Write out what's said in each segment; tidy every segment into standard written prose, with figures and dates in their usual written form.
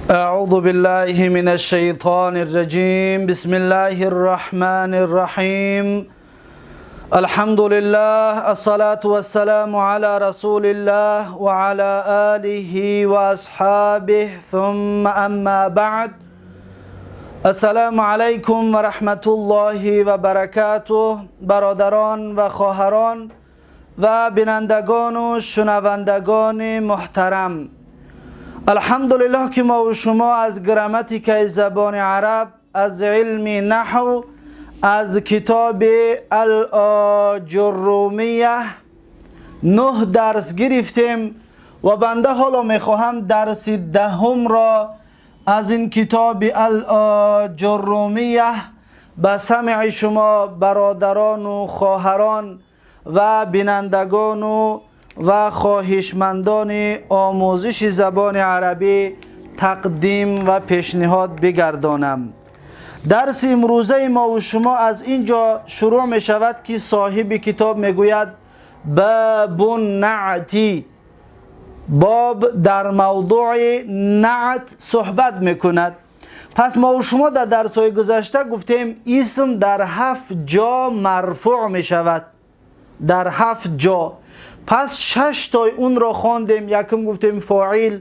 أعوذ بالله من الشيطان الرجيم. بسم الله الرحمن الرحيم. الحمد لله، الصلاة والسلام على رسول الله وعلى آله وأصحابه، ثم أما بعد. السلام علیکم و رحمت الله و برکاته. برادران و خواهران و بینندگان و شنوندگان محترم، الحمدلله که ما و شما از گراماتیکای زبان عرب، از علم نحو، از کتاب الآجرومیه نه درس گرفتیم و بنده حالا میخواهم درس دهم را از این کتاب الآجرومیه به سمع شما برادران و خواهران و بینندگان و خواهشمندان آموزش زبان عربی تقدیم و پیشنهاد بگردانم. درس امروزه ما و شما از اینجا شروع می شود که صاحب کتاب میگوید باب النعت، باب در موضوع نعت صحبت میکند. پس ما و شما در درس های گذشته گفتیم اسم در هفت جا مرفوع می شود، در هفت جا. پس شش تای اون را خواندیم. یکم گفتیم فاعل،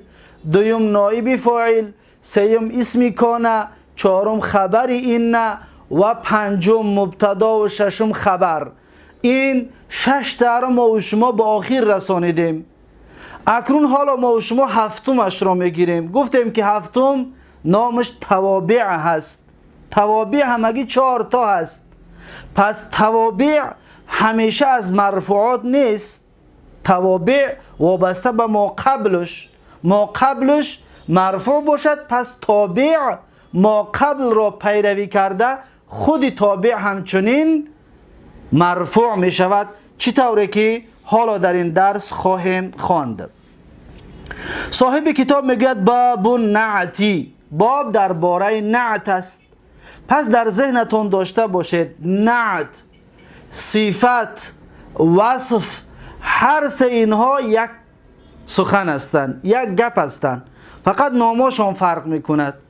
دوم نایب فاعل، سوم اسم کانه، چهارم خبر ان و پنجم مبتدا و ششم خبر. این شش تا را ما و شما به آخر رسانیدیم. اکنون حالا ما و شما هفتمش را میگیریم. گفتیم که هفتم نامش توابع هست. توابع همگی چهار تا هست. پس توابع همیشه از مرفوعات نیست. توابع وابسته به ما قبلش، ما قبلش مرفوع باشد، پس تابع ما قبل را پیروی کرده، خود تابع همچنین مرفوع می شود، چی طوری که حالا در این درس خواهیم خواند. صاحب کتاب میگوید باب النعت، باب درباره نعت است. پس در ذهنتون داشته باشید نعت، صفت، وصف، هر سه اینها یک سخن هستند، یک گپ هستند، فقط ناماشان فرق میکند.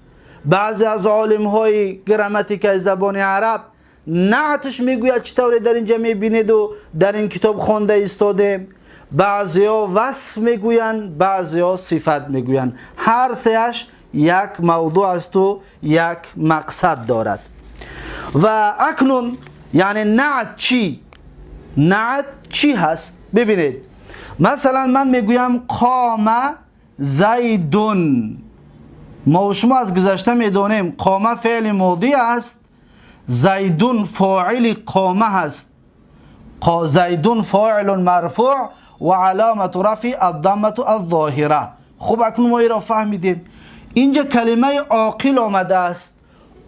بعضی از عالم های گراماتیک زبان عرب نعتش میگوید، چطوری در اینجا میبینید و در این کتاب خوانده ایستادیم. بعضی ها وصف میگویند، بعضی ها صفت میگویند. هر سهش یک موضوع است و یک مقصد دارد. و اکنون یعنی نعت چی؟ نعت چی هست؟ ببینید، مثلا من میگویم قام زیدٌ. ما و شما از گذشته میدانیم قام فعل ماضی است، زیدٌ فاعل قام هست. زید فاعل مرفوع و علامت رفع الضمة الظاهره. خب، اکنون ما را فهمیدیم. اینجا کلمه عاقل آمده است.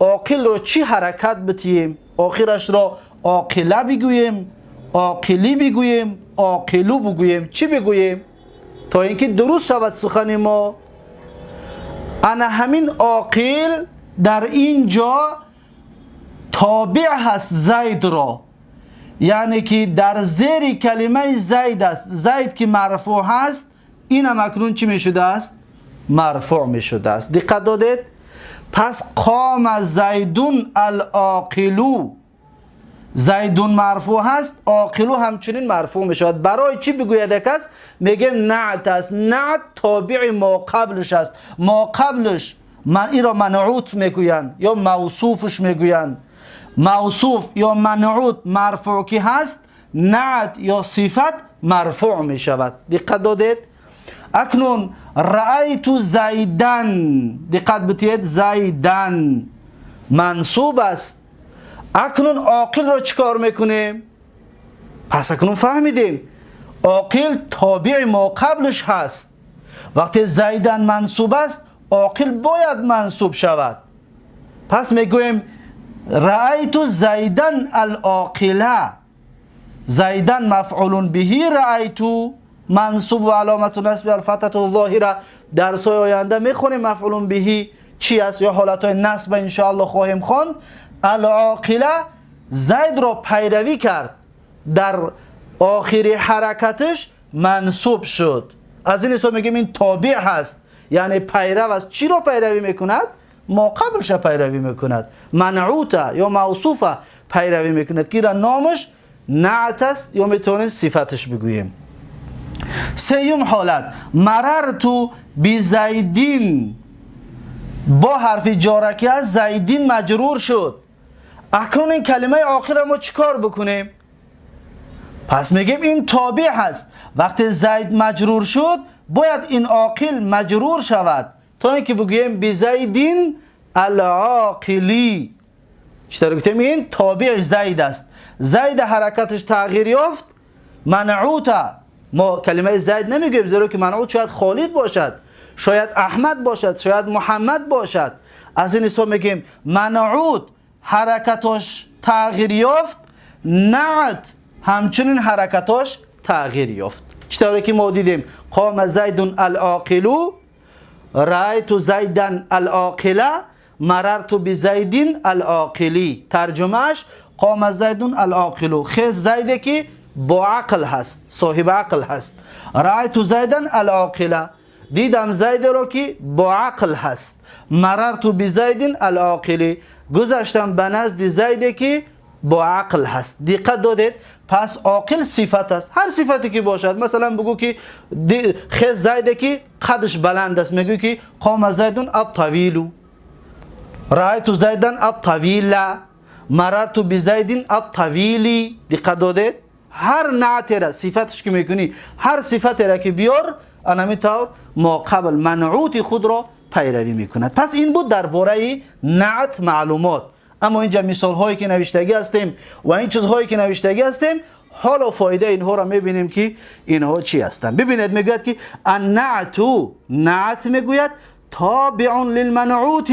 عاقل رو چی حرکت بتیم؟ آخرش را عاقله بگوییم، عاقلی بگوییم، عاقلو بگوییم، چی بگوییم تا اینکه درست شود سخن ما؟ انا همین عاقل در اینجا تابع هست زید را، یعنی که در زیر کلمه زید است. زید که مرفوع هست، این هم اکنون چی می شده است؟ مرفوع می شده است. دقت دادید؟ پس قام زید العاقل، زید مرفوع هست، عاقل همچنین مرفوع می شود. برای چی بگوید کس؟ میگیم نعت است. نعت تابع ما قبلش است. ما قبلش من این را منعوت میگویند یا موصوفش میگویند. موصوف یا منعوت مرفوع که هست، نعت یا صفت مرفوع می شود. دقت دادید؟ اکنون رأیت زیدا، دقت بتید، زیدا منصوب است. اکنون عاقل را چیکار میکنیم؟ پس اکنون فهمیدیم عاقل تابع ما قبلش هست. وقتی زیدا منصوب است، عاقل باید منصوب شود. پس میگوییم رأیت زیدا العاقل. زیدا مفعول به، رأیت منصوب و علامت نصب الفتحة الظاهره. درس های آینده میخونیم مفعول به چی است یا حالت های نصب انشاءالله خواهیم خواند. العاقل زید را پیروی کرد، در آخر حرکتش منصوب شد. از این حساب میگیم این تابع هست. یعنی پیرو است. چی را پیروی میکند؟ ما قبلش پیروی میکند، منعوته یا موصوفه پیروی میکند که را نامش نعت است یا میتونیم صفتش بگوییم. سیوم حالت مررت بزیدین با حرف جارکی از زیدین مجرور شد. اکنون این کلمه آخر ما چیکار بکنیم؟ پس میگیم این تابع هست. وقتی زید مجرور شد باید این عاقل مجرور شود تا اینکه بگوییم بزیدین العاقلی. چطور گفتیم؟ این تابع زید است. زید حرکتش تغییر یافت، منعوته. ما کلمه زید نمیگوییم زیرا که منعوت شاید خالد باشد، شاید احمد باشد، شاید محمد باشد. از این حساب میگیم منعوت حرکتش تغییر یافت، نعت همچنین حرکتش تغییر یافت. چطوری که ما دیدیم قام زید العاقل، رأیت زیدا العاقل، مررت بزید العاقلی. ترجمهش قام زید العاقل، خیز زیده که با عقل هست، صاحب عقل هست. رأیت زیدا العاقل، دیدم زید رو که با عقل هست. مررت بزید العاقلی، گذشتم به نزد زیده که با عقل هست. دقت دادید؟ پس عاقل صفت است، هر صفتی که باشد. مثلا بگو که خیز زیده که قدش بلند است، میگو که قام زید الطویل، رأیت زیدا الطویل، مررت بزید الطویلی. دقت دادید؟ هر نعتی را صفتش که میکنی، هر صفتی را که بیار، انمی طور ما قبل منعوت خود را پیروی میکند. پس این بود درباره نعت معلومات. اما اینجا مثال هایی که نوشتگی هستیم و این چیزهایی که نوشتگی هستیم، حالا فایده اینها را میبینیم که اینها چی هستند. ببینید میگوید که النعت، نعت میگوید تابع للمنعوت.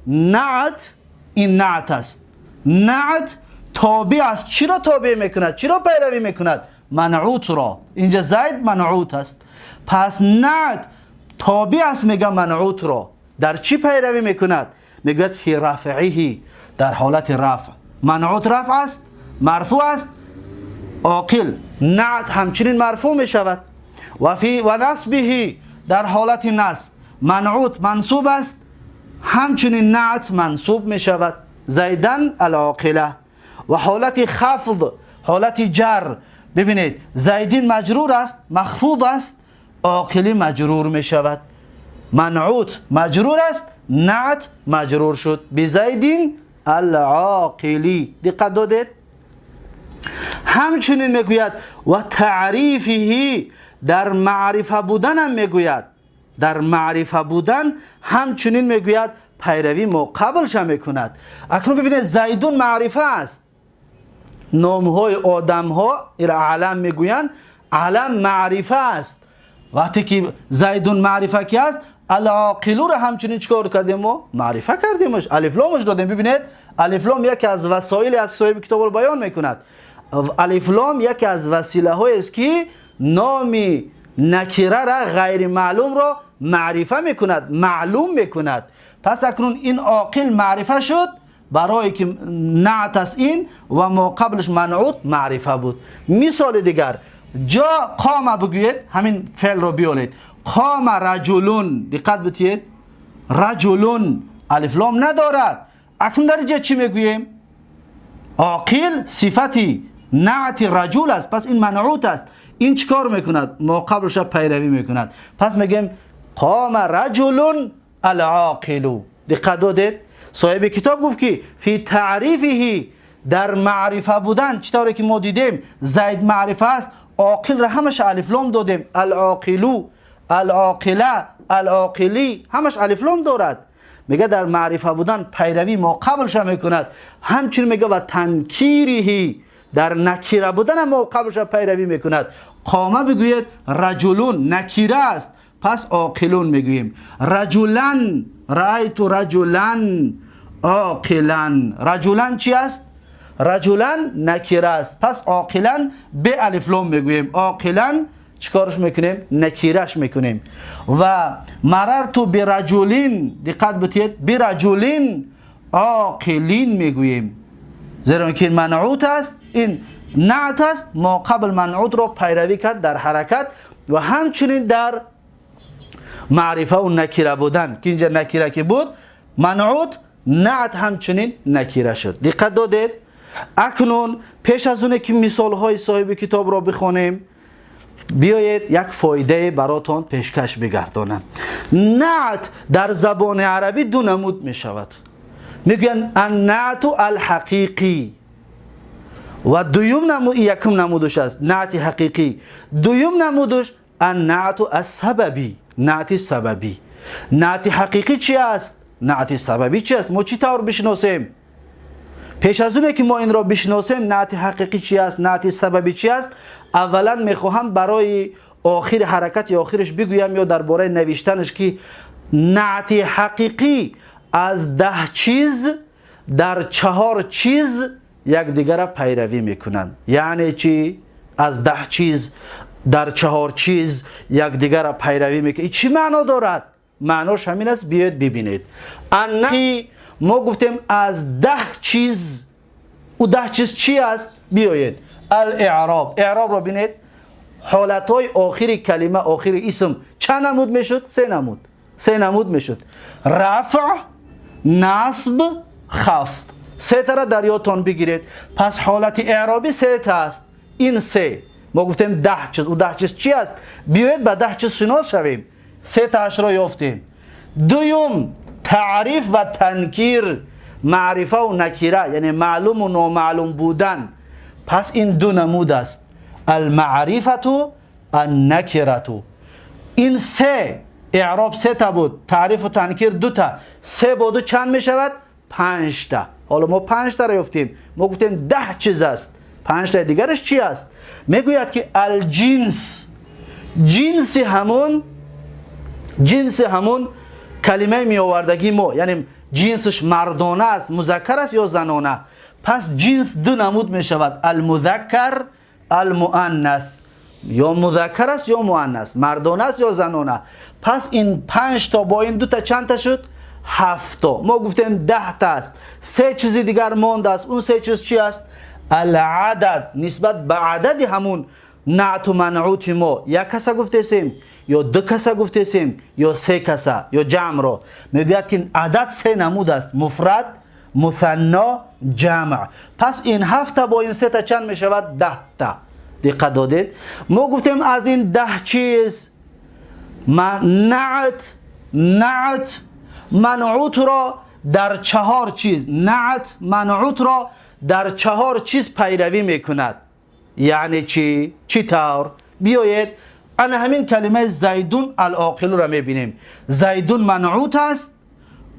نعت این نعت است، نعت تابع است. چی را تابع میکند؟ چی را پیروی میکند؟ منعوت را. اینجا زید منعوت است، پس نعت تابع است میگه منعوت را. در چی پیروی میکند؟ میگوید فی رفعه، در حالت رفع. منعوت رفع است، مرفوع است. عاقل نعت همچنین مرفوع میشود. و فی و نصبه، در حالت نصب منعوت منصوب است، همچنین نعت منصوب میشود. زیدن العاقله. و حالت خفض، حالت جر، ببینید زیدین مجرور است، مخفوض است، عاقلی مجرور می شود. منعوت مجرور است، نعت مجرور شد بزیدین العاقلی. دقت دادید؟ همچنین میگوید و تعریفه، در معرفه بودن هم میگوید، در معرفه بودن همچنین میگوید پیروی ما قبلش میکند. اکنون ببینید زیدون معرفه است، نامهای آدم ها را علم میگویند، علم معرفه است. وقتی که زیدون معرفه کی است، العاقلو را همچنین چیکار کردیم؟ ما معرفه کردیمش، الف لامش دادیم. ببینید الف لام یکی از وسایل از صاحب کتاب رو بیان میکند. الف لام یکی از وسیله های است که نام نکره را غیر معلوم را معرفه میکند، معلوم میکند. پس اکنون این عاقل معرفه شد برای که نعت است این و ما قبلش منعوت معرفه بود. مثال دیگر جا قام بگویید، همین فعل رو بیارید، قام رجلون. دقت بتید، رجلون الف لام ندارد. اکنون در اینجا چی میگوییم؟ عاقل صفتی نعت رجل است، پس این منعوت است. این چیکار میکند؟ ما قبلش پیروی میکند. پس میگیم قام رجل العاقل. دقت دادید؟ صاحب کتاب گفت که فی تعریفه، در معرفه بودن، چطوری که ما دیدیم زید معرفه است، عاقل را همش الف لام دادیم، العاقلو، العاقله، العاقلی، همش الف لام دارد. میگه در معرفه بودن پیروی ما قبلش میکند. همچنین میگه و تنکیره، در نکیره بودن ما قبلش پیروی میکند. قامه بگوید رجلون نکیره است، پس عاقلون میگوییم. رجلن، رأیت رجلن عاقلا. رجلن چی است؟ رجلن نکیره است، پس عاقلا به الف لام میگوییم. عاقلا چیکارش میکنیم؟ نکیرش میکنیم. و مررت برجلین، دقت بتید، برجلین عاقلین میگوییم، زیرا که منعوت است، این نعت است، ما قبل منعوت رو پیروی کرد در حرکت و همچنین در Маърифа ва накира будан, ки инҷа накира ки буд манъут, наът ҳамчунин накира шуд. Диққат додед? Акнун пеш аз оне ки мисолҳои соҳиби китобро бихонем, биёед як фоидае баротон пешкаш бигардонам. Наът дар забони арабӣ ду намуд мешавад. Мегӯянд аннаъту алҳақиқӣ ва дуюм намуд, якум намудаш аст наъти ҳақиқӣ, дуюм намудаш аннаъту ассабабӣ, наъти сабабӣ. Наъти ҳақиқӣ чи аст? Наъти сабабӣ чи аст? Мо чӣ тавр бишиносем? Пеш аз оне ки мо инро бишиносем, наъти ҳақиқӣ чи аст, наъти сабабӣ чи аст, аввалан мехоҳам барои охири ҳаракати охираш бигӯям ё дар бораи навиштанаш, ки наъти ҳақиқӣ аз 10 чиз дар чаҳор чиз якдигара пайравӣ мекунанд. Яъне чӣ? Аз 10 чиз дар чаҳор чиз якдигара пайравӣ мекунанд чӣ маъно дорад? Маънош ҳамин аст, биёед бибинед. Мо гуфтем аз 10 чиз, ӯ 10 чиз чӣ аст? Биёед, ал-иъроб, иъробро бинед. Ҳолатҳои охири калима, охири исм чанд намуд мешуд? Се намуд, се намуд мешуд: рафъ, насб, хафд. Сетара дар ёдтон бигиред. Пас ҳолати иъробӣ сета аст. Ин се, мо гуфтем 10 чиз, ӯ 10 чиз чӣ аст? Биёед ба 10 чиз шинос шавем. Сетаашро ёфтем. Дуюм, таъриф ва танкир, маърифаву накира, яъне маълуму номаълум будан. Пас ин ду намуд аст: алмаърифату, аннакирату. Ин се, иъроб сета буд, таърифу танкир дута, се бо ду чанд мешавад? Панҷта. Ҳоло мо панҷтаро ёфтем. Мо гуфтем 10 чиз аст, панҷтаи дигараш чи аст? Мегӯяд ки алҷинс, ҷинси ҳамон, ҷинси ҳамон калимаи меовардагии мо, яъне ҷинсаш мардона аст, музаккар аст ё занона. Пас ҷинс ду намуд мешавад: алмузаккар, алмуаннас. Ё музаккар аст, ё муаннас, мардона аст ё занона. Пас ин панҷто бо ин дута чандта шуд? Ҳафто. Мо гуфтем 10та аст, се чизи дигар мондааст. Он се чиз чи аст? Алъадад, нисбат ба адади ҳамун наъту манъути мо, як каса гуфтесем ё ду каса гуфтесем ё се каса ё ҷамъро. Мегӯяд ки адад се намуд аст: муфрад, мусанно, ҷамъ. Пас ин ҳафта бо ин сета чанд мешавад? 10та. Диққат додед? Мо гуфтем аз ин 10 чиз наът манъутро дар чаҳор чиз, наът манъутро дар чаҳор чиз пайравӣ мекунад. Яъне чӣ? Чӣ тавр? Биёед, ана ҳамин калимаи зайдун алоқилуро мебинем. Зайдун манъут аст,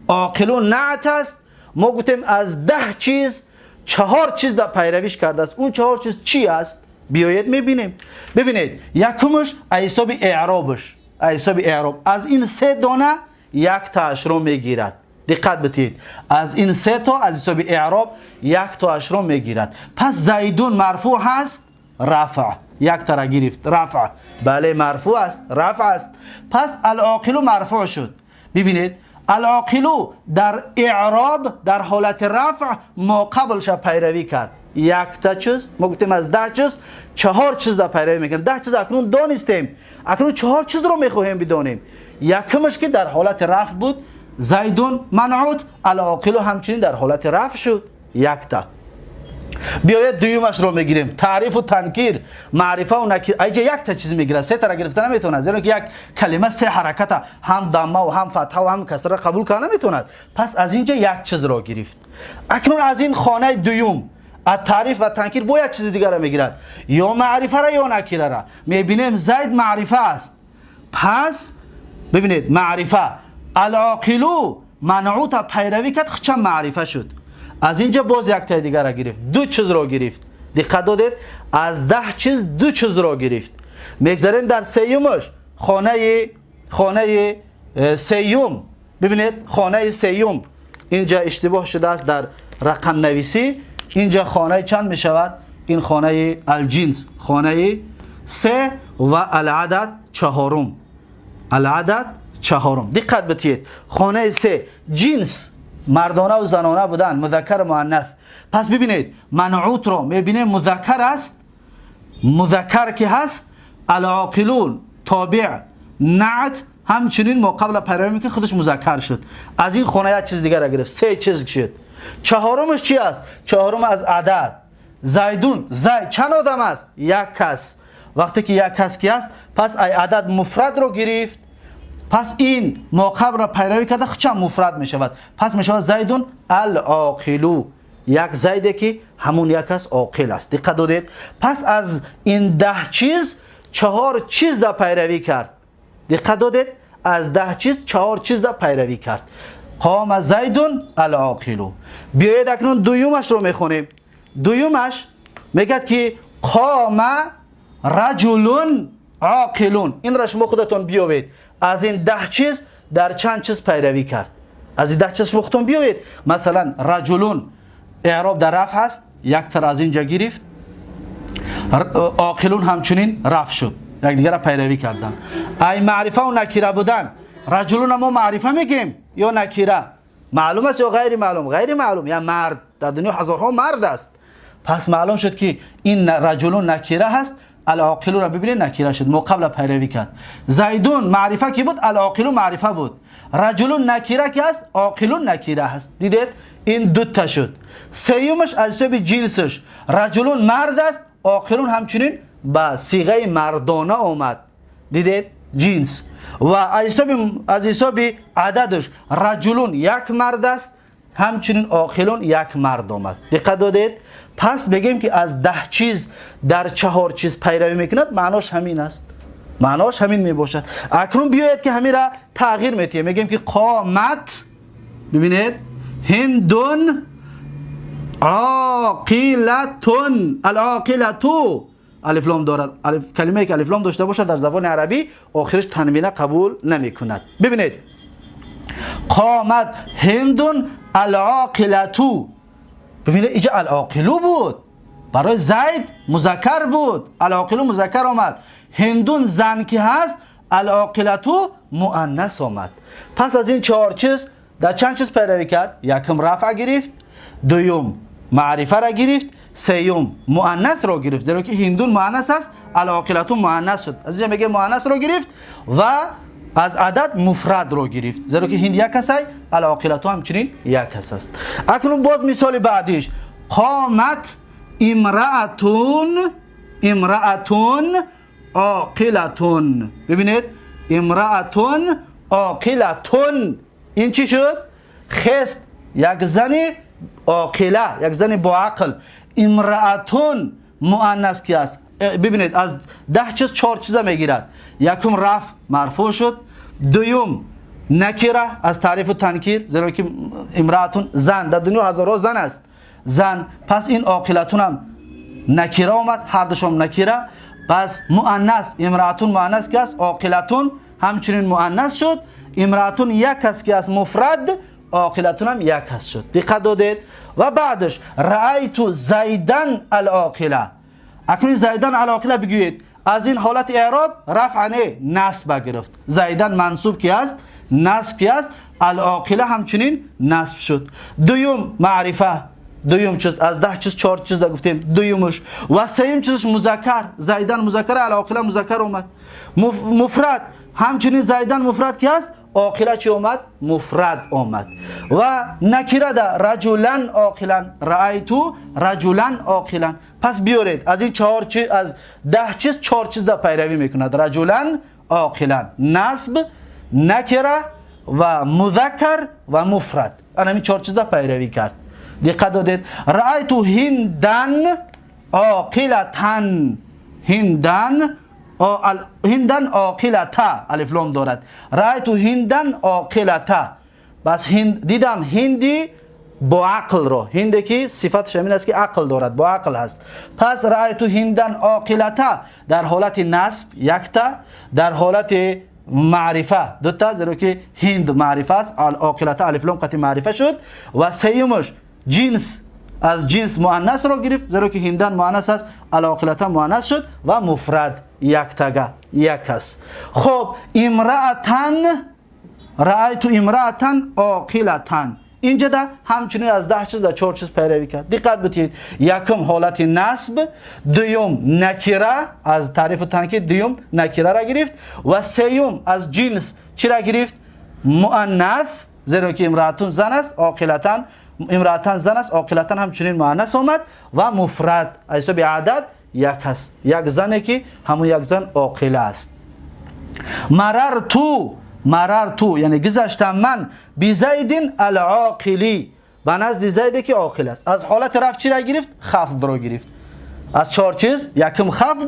оқилу наът аст. Мо гуфтем аз 10 чиз чаҳор чиз дар пайравиш кардааст. Он чаҳор чиз чӣ аст? Биёед мебинем. Бибинед, якумаш аз ҳисоби эъробш, аз ҳисоби эъроб аз ин се дона яктаашро мегирад. Диққат битиҳед, аз ин се то аз ҳисоби эъроб яктоашро мегирад. Пас зайдун марфӯъ ҳаст, рафъ, яктара гирифт, рафъ, бале, марфӯъ аст, рафъ аст. Пас алоқилу марфӯъ шуд. Бибинед, алоқилу дар эъроб дар ҳолати рафъ моқаблша пайравӣ кард, якта чиз. Мо гуфтем аз 10 чиз чаҳор чиз дар пайравӣ мекунад. 10 чиз акнун донистем, акнун чаҳор чизро мехоҳем бидонем. Якумаш ки дар ҳолати рафъ буд зайдун манъут, алоқилу ҳамчунин дар ҳолати рафъ шуд, якта. Биёед, дуюмашро мегирем: таърифу танкир, маърифаву накир. Айҷа якта чиз мегирад, сетара гирифта наметавонад, зеро ки як калима се ҳараката, ҳам даммаву ҳам фатҳаву ҳам касра қабул карда наметавонад. Пас аз инҷа як чизро гирифт. Акнун аз ин хонаи дуюм, аз таъриф ва танкир, бо як чизи дигарро мегирад: ё маърифара, ё накирара. Мебинем, зайд маърифа аст. Пас бибинед, маърифа, алоқилу манъута пайравӣ кард, хча маърифа шуд. Аз инҷа боз яктаи дигарро гирифт, ду чизро гирифт. Диққат додед? Аз 10 чиз ду чизро гирифт. Мегзарем дар сеюмаш, хонаи сеюм. Бибинед, хонаи сеюм, инҷа иштибоҳ шудааст дар рақамнависӣ. Инҷа хонаи чанд мешавад? Ин хонаи алҷинс, хонаи се, ва алъадад чаҳорум, алъадад чаҳорум. Диққат битиҳед, хонаи се, ҷинс, мардонаву занона буданд, музаккар, муаннас. Пас бибинед, манъутро мебинем, музаккар аст. Музаккар ки ҳаст, алоқилун тобеъ наът. همچنین ما قبل پیروی میکنه، خودش مذکر شد. از این خونه یک چیز دیگر را گرفت، سه چیز شد. چهارمش چی است؟ چهارم از عدد. زیدون، زید چند آدم است؟ یک کس. وقتی که یک کس کی است، پس ای عدد مفرد رو گرفت. پس این ما قبل را پیروی کرده، خودش مفرد می شود. پس می شود زیدون العاقلو، یک زیده که همون یک کس عاقل است. دقت دادید؟ پس از این 10 چیز 4 چیز در پیروی کرد. دقت دادید؟ از 10 چیز 4 چیز در پیروی کرد. قام زیدون العاقلو. بیایید اکنون دویومش رو میخونیم. دویومش میگد که قام رجلون عاقلون. این را شما خودتون بیاوید. از این 10 چیز در چند چیز پیروی کرد؟ از این 10 چیز شما خودتون بیاوید. مثلا رجلون اعراب در رفع هست، یک تر از اینجا گرفت. عاقلون همچنین رفع شد، یک دیگر را پیروی کردن. ای معرفه و نکیره بودن، رجلون ما معرفه میگیم یا نکیره؟ معلوم است یا غیر معلوم؟ غیر معلوم. یا مرد، در دنیا هزارها مرد است. پس معلوم شد که این رجلون نکیره هست. العاقلون را ببینید نکیره شد، ما قبل پیروی کرد. زیدون معرفه کی بود؟ العاقلون معرفه بود. رجلون نکیره کی است؟ عاقلون نکیره هست. دیدید؟ این دو تا شد. سیومش از حساب جنسش، رجلون مرد است، عاقلون همچنین با صیغه مردانه آمد. دیدید؟ جنس. و از حساب عددش رجلون یک مرد است، همچنین عاقلون یک مرد آمد. دقت دادید؟ پس بگیم که از 10 چیز در 4 چیز پیروی میکند، معناش همین است، معناش همین میباشد. اکنون بیاید که همین را تغییر میتیم. میگیم که قامت، ببینید، هندون عاقلتون. العاقلتو الف لام دارد. الف، کلمه که الف لام داشته باشد در زبان عربی آخرش تنوینه قبول نمی کند. ببینید قامت هندون العاقلتو. ببینید اینجا العاقلو بود، برای زید مذکر بود، العاقلو مذکر آمد. هندون زن که هست، العاقلتو مؤنث آمد. پس از این 4 چیز در چند چیز پیروی کرد؟ یکم رفع گرفت، دوم معرفه را گرفت، سیوم مؤنث را گرفت، زیرا که هندون مؤنث است، العاقلتو مؤنث شد. از اینجا میگه مؤنث را گرفت و از عدد مفرد را گرفت، زیرا که هند یک کس است، العاقلتو همچنین یک کس است. اکنون باز مثال بعدیش، قامت امرأتون، امرأتون عاقلتون. ببینید امرأتون عاقلتون، این چی شد؟ خست، یک زن عاقله، یک زن با عقل. امرأتون مؤنث کی است؟ ببینید از 10 چیز 4 چیز میگیرد. یکم رفع مرفوع شد، دوم نکره از تعریف و تنکیر، زیرا که امرأتون زن، در دنیا هزارها زن است، زن. پس این عاقلتون هم نکره آمد، هر دوشم نکره. پس مؤنث، امرأتون مؤنث کی است؟ عاقلتون همچنین مؤنث شد. امرأتون یک کس کی است؟ مفرد، عاقلتون هم یک کس شد. دقت دادید؟ و بعدش رأیت زیدن العاقله. اکنون زیدن العاقله بگویید از این حالت اعراب رفع نه، نصب گرفت. زیدن منصوب کی است؟ نصب کی است؟ العاقله همچنین نصب شد. دوم معرفه، دوم چیز از 10 چیز 4 چیز دا گفتیم دویمش. و سوم چیزش مذکر، زیدن مذکر، العاقله مذکر اومد. مفرد همچنین زیدن مفرد کی است؟ عاقله چی اومد؟ مفرد اومد. و نکره ده رجلا عاقلا، رأیتو رجلا عاقلا. پس بیارید از این 4 چیز، از 10 چیز 4 چیز ده پیروی میکند. رجلا عاقلا، نصب، نکره و مذکر و مفرد، این 4 چیز ده پیروی کرد. دقت دادید؟ رأیتو هندن عاقلتن، هندن هندن عاقلتا، الف لام دارد. رأیتو هندن عاقلتا، بس هند دیدم هندی با عقل را، هندی که صفتش همین است که عقل دارد، با عقل هست. پس رأیتو هندن عاقلتا در حالت نصب یکتا، در حالت معرفه دوتا، زیرا که هند معرفه است، عاقلتا الف لام قطع معرفه شد. و سیومش جنس، از جنس مؤنث را گرفت، زیرا که هندن مؤنث است، العاقلتا مؤنث شد و مفرد یک تگه یک کس. خب امرأتن، رأیت امرأتن عاقلتن، اینجا ده همچنین از 10 چیز در 4 چیز پیروی کرد. دقت بتید، یکم حالت نصب، دوم نکره از تعریف و تنکیر، دوم نکره را گرفت و سیوم از جنس چی را گرفت؟ مؤنث، زیرا که امرأتون زن است، عاقلتن امرأتن زن است، عاقلتن همچنین مؤنث آمد و مفرد از حساب عدد یک است، یک زنی که همون یک زن عاقله است. مررتو، مررتو یعنی گذشتم من بزید العاقلی، به نزد زیدی که عاقل است. از حالت رفع چی را گرفت؟ خفض را گرفت. از 4 چیز، یکم خفض،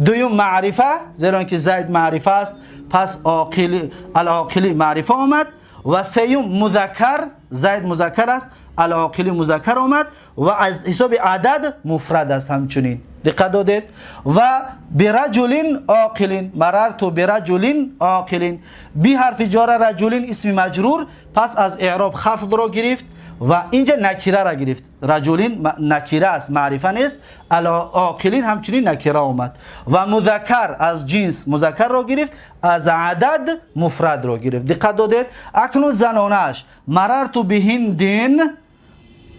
دوم معرفه، زیرا که زید معرفه است، پس عاقل العاقلی معرفه آمد و سیوم مذکر، زید مذکر است، العاقلی مذکر آمد و از حساب عدد مفرد است همچنین. دقت دادید. و برجل عاقل، مررت برجل عاقل، بی حرف جار رجل اسم مجرور، پس از اعراب خفض را گرفت و اینجا نکره را گرفت. رجل نکره است، معرفه نیست. العاقلین همچنین نکره آمد و مذکر از جنس مذکر را گرفت، از عدد مفرد را گرفت. دقت دادید. اکنون زنانش مررت بهندین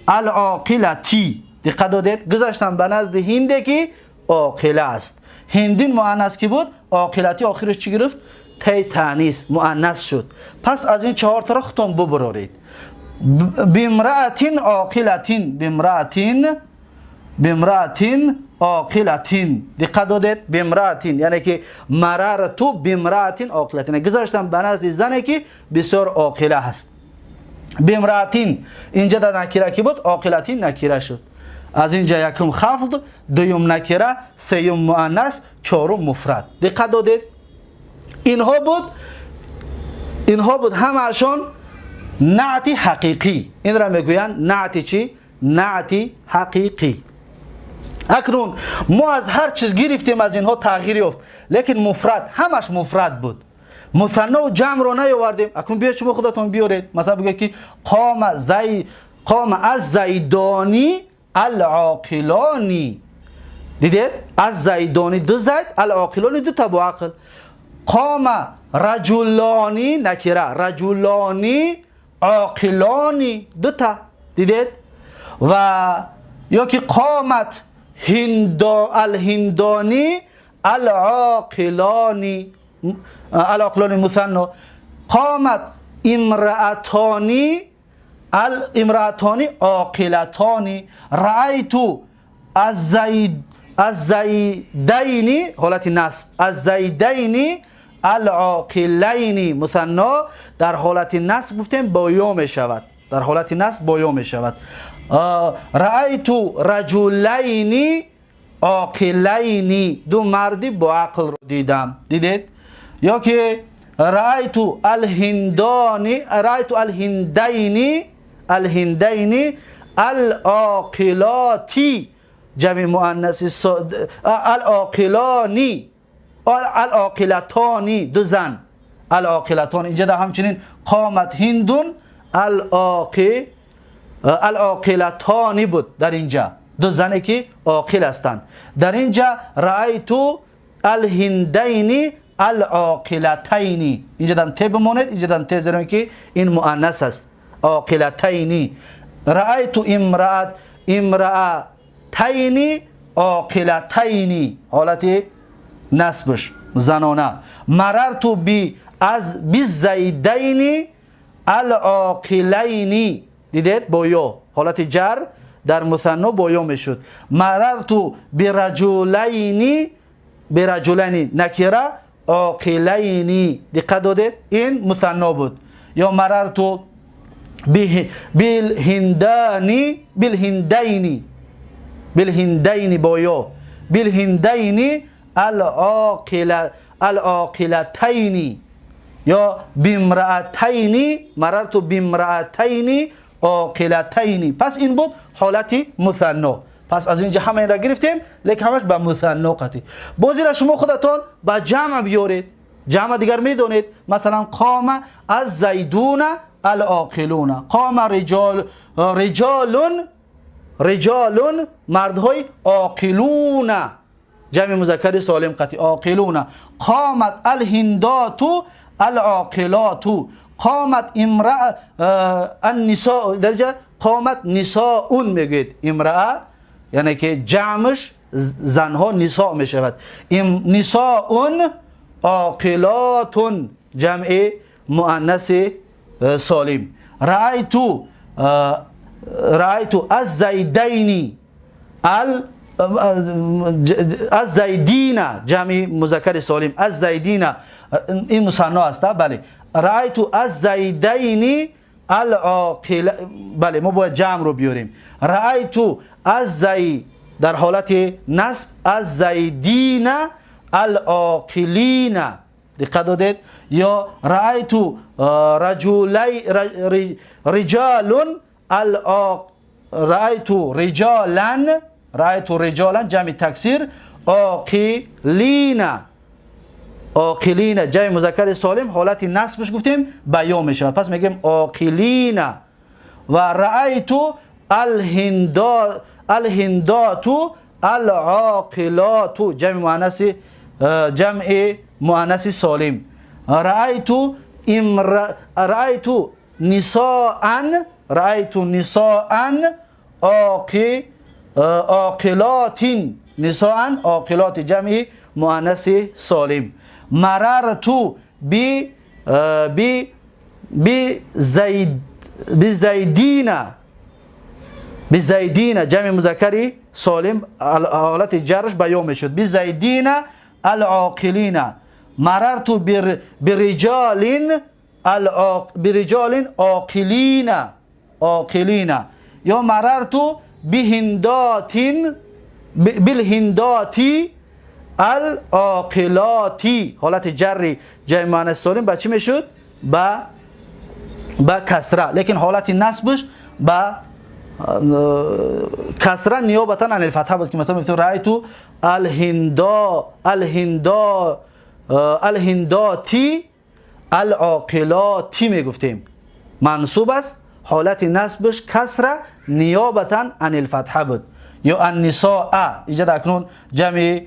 العاقلتی، دقت دادید، گذشتم به نزد هنده که عاقله است. هندین مؤنث کی بود؟ عاقلتی آخرش چی گرفت؟ تی تانیث، مؤنث شد. پس از این 4 تا را خودتون ببرارید. بامرأة عاقلة، بامرأة، بامرأة عاقلة، دقت دادید. بامرأة یعنی که مررت بامرأة عاقلة، یعنی گذشتم به نزد زنی که بسیار عاقله است. بامرأة اینجا در نکره کی بود؟ عاقلة نکره شد. از اینجا یکم خفض، دوم نکره، سیوم مؤنث، چهارم مفرد. دقت دادید. اینها بود، اینها بود همه‌شان نعت حقیقی. این را میگویند نعت چی؟ نعت حقیقی. اکنون ما از هر چیز گرفتیم، از اینها تغییر یافت، لیکن مفرد همش مفرد بود. مثنا و جمع را نیاوردیم. اکنون بیاید شما خودتون بیارید، مثلا بگید که قام زی، قام از زیدانی العاقلانی. دیدید؟ از زیدانی دو زید، العاقلانی دو تا با عقل. قام رجلانی نکره، رجلانی عاقلانی دو تا. دیدید؟ و یا که قامت هندا الهندانی العاقلانی، العاقلانی مثنا. قامت امرأتانی الامرأتانی عاقلتانی. رأیت الزید الزیدین حالت نصب، الزیدین العاقلین مثنا در حالت نصب گفتیم با یا می شود، در حالت نصب با یا می شود. رأیت رجلین عاقلین، دو مردی با عقل رو دیدم. دیدید؟ یا که رأیت الهندانی، رأیت الهندین، الهندین العاقلاتی جمع مؤنث العاقلانی، العاقلتانی دو زن، العاقلتان. اینجا در همچنین قامت هندون العاقلتانی بود، در اینجا دو زنی که عاقل هستند. در اینجا رأیت الهندین العاقلتین، اینجا دم ت بماند، اینجا دم ت زیرا که این مؤنث است، عاقلتین. رأیت امرأت امرأتین عاقلتین، حالت نصبش زنانه. مررت بی از بالزیدین العاقلین، دیدید با یا حالت جر در مثنا با یا میشد. مررت برجلین، برجلین نکره عاقلین، دقت دادید این مثنا بود. یا مررت بالهندانی، بالهندین، بالهندین با یا، بالهندین العاقل العاقلتین، یا بامرأتین، مررت بامرأتین عاقلتین. پس این بود حالت مثنا. پس از اینجا همه این را گرفتیم، لیکن همش به مثنا قطعی. بازی را شما خودتان به جمع بیارید، جمع دیگر میدونید. مثلا قام الزیدون العاقلون، قام رجال، رجال، رجال مردهای عاقلون، جمع مذکر سالم قطعی عاقلون. قامت الهندات العاقلات، قامت امرأة النساء، در قامت نساء میگوید. امرأة یعنی که جمعش زنها نساء میشود. نساء عاقلات جمع مؤنث سالم. رأيت الزيدين الزيدين جمع مذکر سالم. الزيدين این مثنا است. بله، رأيت الزيدين العاقل. بله، ما باید جمع رو بیاریم. رأيت الزی در حالت نصب الزیدین العاقلین، دقت دادید؟ یا رأيت رجلی رجال رأيت رجالا، رأيت رجالا جمع تکسیر عاقلین، عاقلین جمع مذکر سالم حالت نصبش گفتیم بیان میشه، پس میگیم عاقلین. و رأيت الهندات العاقلات جمع مؤنث، جمع مؤنث سالم. رأيت نساء، رأيت نساء عاقلات، نساء عاقلات جمع مؤنث سالم. مررت ب ب بزيد بزيدين، بزيدين جمع مذکر سالم حالت جرش بیان میشد. بزيدين العاقلین. مررت برجال برجال عاقلین، عاقلین. یا مررت بهندات بالهندات العاقلات حالت جری جمع مؤنث سالم با چی میشد؟ با کسره، لیکن حالت نصبش با کسره نیابتا عن الفتحه بود که مثلا میگفتیم رأیت الهندا الهندا الهنداتی العاقلاتی میگفتیم. منصوب است، حالت نصبش کسره نیابتا عن الفتحه بود. یا النساء اینجا اکنون جمع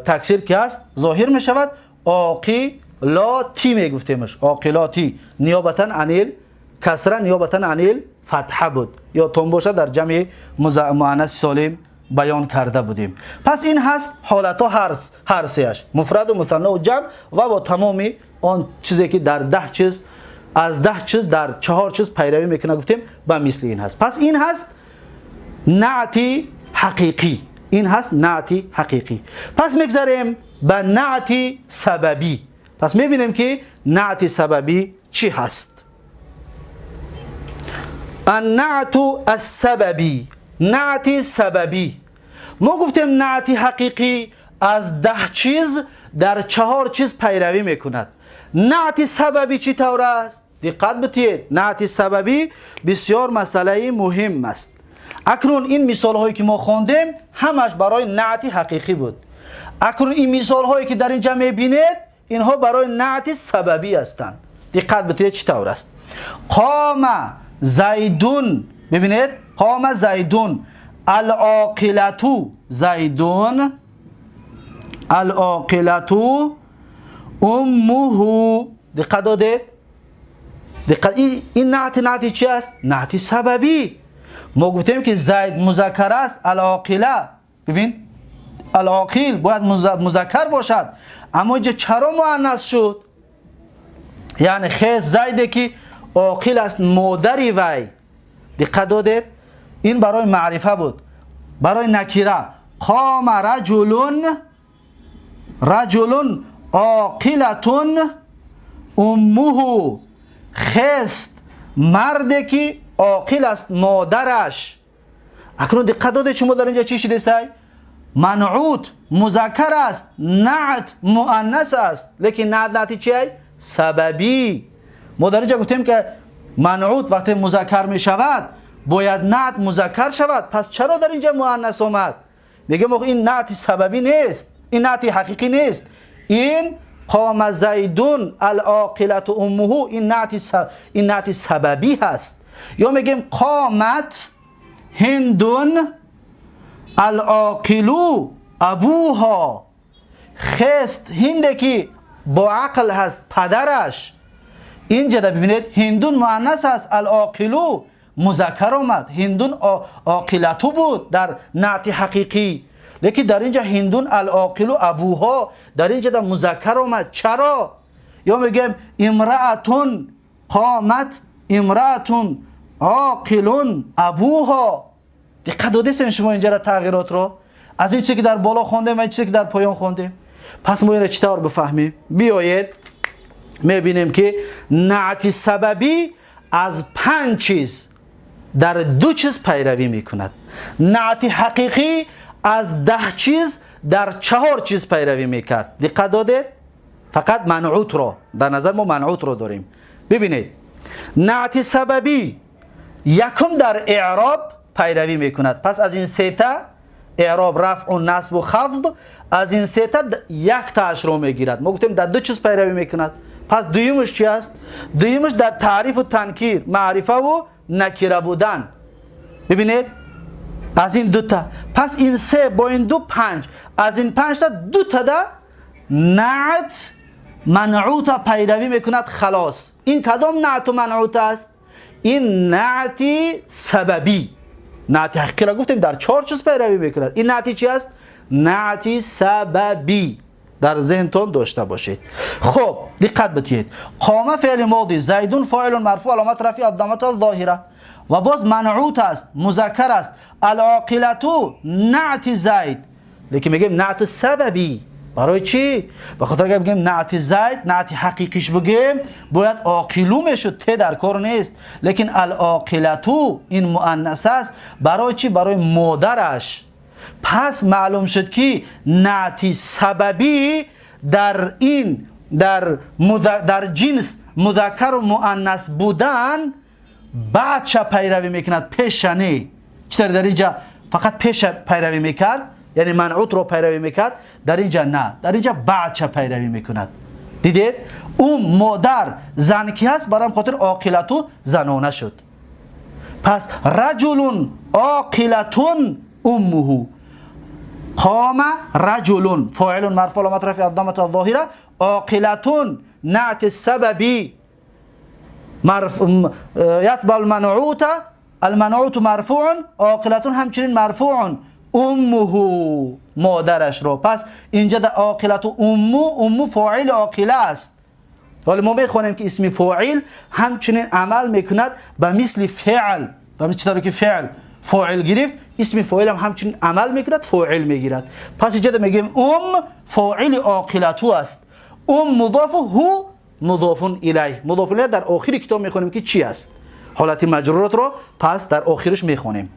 تکسیر که است ظاهر می شود، عاقلاتی میگفتیمش، عاقلاتی نیابتا عن کسره نیابتا عن الفتحه بود. یا تون باشه در جمع مؤنث سالم بیان کرده بودیم. پس این هست حالت ها هر سهش، مفرد و مثنی و جمع، و با تمام آن چیزی که در 10 چیز از 10 چیز در 4 چیز پیروی میکنه گفتیم به مثل این هست. پس این هست نعت حقیقی، این هست نعت حقیقی. پس میگذاریم به نعت سببی. پس میبینیم که نعت سببی چی هست. النعت السببی، نعت سببی. ما گفتیم نعت حقیقی از 10 چیز در 4 چیز پیروی میکند. نعت سببی چی طور است؟ دقت بتید، نعت سببی بسیار مسئله مهم است. اکنون این مثال هایی که ما خواندیم همش برای نعت حقیقی بود. اکنون این مثال هایی که در اینجا میبینید اینها برای نعت سببی هستند. دقت بتید چی طور است. قام زیدون، ببینید قام زیدون العاقلتو، زیدون العاقلتو امه. دقت داده؟ دقت. این نعت نعت چی است؟ نعت سببی. ما گفتیم که زید مذکر است، العاقله، ببین العاقل باید مذکر باشد، اما اینجا چرا مؤنث شد؟ یعنی خیز زیده که عاقل است مادری وی. دقت دادید؟ این برای معرفه بود. برای نکیره قام رجل، رجل عاقلة امه، خست مردی که عاقل است مادرش. اکنون دقت دادید شما در اینجا چی شده؟ سای منعوت مذکر است، نعت مؤنث است، لیکن نعت نعتی چیه؟ سببی. ما در اینجا گفتیم که منعوت وقتی مذکر می شود باید نعت مذکر شود، پس چرا در اینجا مؤنث آمد؟ میگه ما این نعت سببی نیست، این نعت حقیقی نیست، این قام زیدون العاقلة امه، این نعت سببی هست. یا میگیم قامت هندون العاقل ابوها، خست هنده که با عقل هست پدرش. اینجا ببینید هندون مؤنث است، العاقلو مذکر آمد. هندون عاقلتو بود در نعت حقیقی، لیکن در اینجا هندون العاقلو ابوها در اینجا در مذکر آمد. چرا؟ یا میگیم امرأتون قامت امرأتون عاقلون ابوها. دقت دادید شما اینجا را تغییرات رو از این چیزی که در بالا خوندیم و این چیزی که در پایان خوندیم. پس ما این را چطور بفهمیم؟ بیایید میبینیم که نعت سببی از 5 چیز در 2 چیز پیروی میکند. نعت حقیقی از 10 چیز در 4 چیز پیروی میکرد. دقت دادید؟ فقط منعوت را در نظر ما منعوت را داریم. ببینید نعت سببی یکم در اعراب پیروی میکند. پس از این سه تا اعراب رفع و نصب و خفض، از این سه تا یک تاش رو میگیرد. ما گفتیم در 2 چیز پیروی میکند. پس دویمش چی است؟ دویمش در تعریف و تنکیر، معرفه و نکره بودن. ببینید از این 2 تا، پس این 3 با این 2 5، از این 5 تا 2 تا ده نعت منعوت پیروی میکند. خلاص این کدام نعت و منعوت است؟ این نعت سببی. نعت حقیقی را گفتیم در 4 چیز پیروی میکند. این نعتی چی است؟ نعت سببی. در ذهنتون داشته باشید. خب دقت بدهید. قامه فعل ماضی، زیدون فاعل مرفوع علامت رفع الضمه الظاهره و باز منعوت است، مذکر است. العاقلتو نعت زید، لیکن میگیم نعت سببی. برای چی؟ به خاطر که بگیم نعت زید، نعت حقیقیش بگیم باید عاقلو میشد، ت در کار نیست. لیکن العاقلتو این مؤنث است. برای چی؟ برای مادرش. پس معلوم شد که نعت سببی در این در جنس مذکر و مؤنث بودن بعدش پیروی میکند، پیشنه. چطور در اینجا فقط پیش پیروی میکرد، یعنی منعوت رو پیروی میکرد، در اینجا نه، در اینجا بعدش پیروی میکند. دیدید؟ اون مادر زن کی هست، برام خاطر عاقلتو زنانه شد. پس رجل عاقلتون امه. قام رجل فاعل مرفوع علامت رفع الضمه الظاهره، عاقلتون نعت السببی یتبع المنعوت، المنعوت مرفوع، عاقلتون همچنین مرفوع، امه مادرش رو. پس اینجا در عاقلت امو، امو فاعل عاقله است. حالا ما میخوانیم که اسم فاعل همچنین عمل میکند به مثل فعل، به مثل چطور که فعل فاعل گرفت، اسم فاعل هم همچنین عمل میکند، فاعل میگیرد. پس اینجا میگیم ام فاعل عاقلتو است، ام مضاف هو مضاف الیه. مضاف الیه در آخر کتاب میخوانیم که چی است، حالت مجرورات رو پس در آخرش میخوانیم.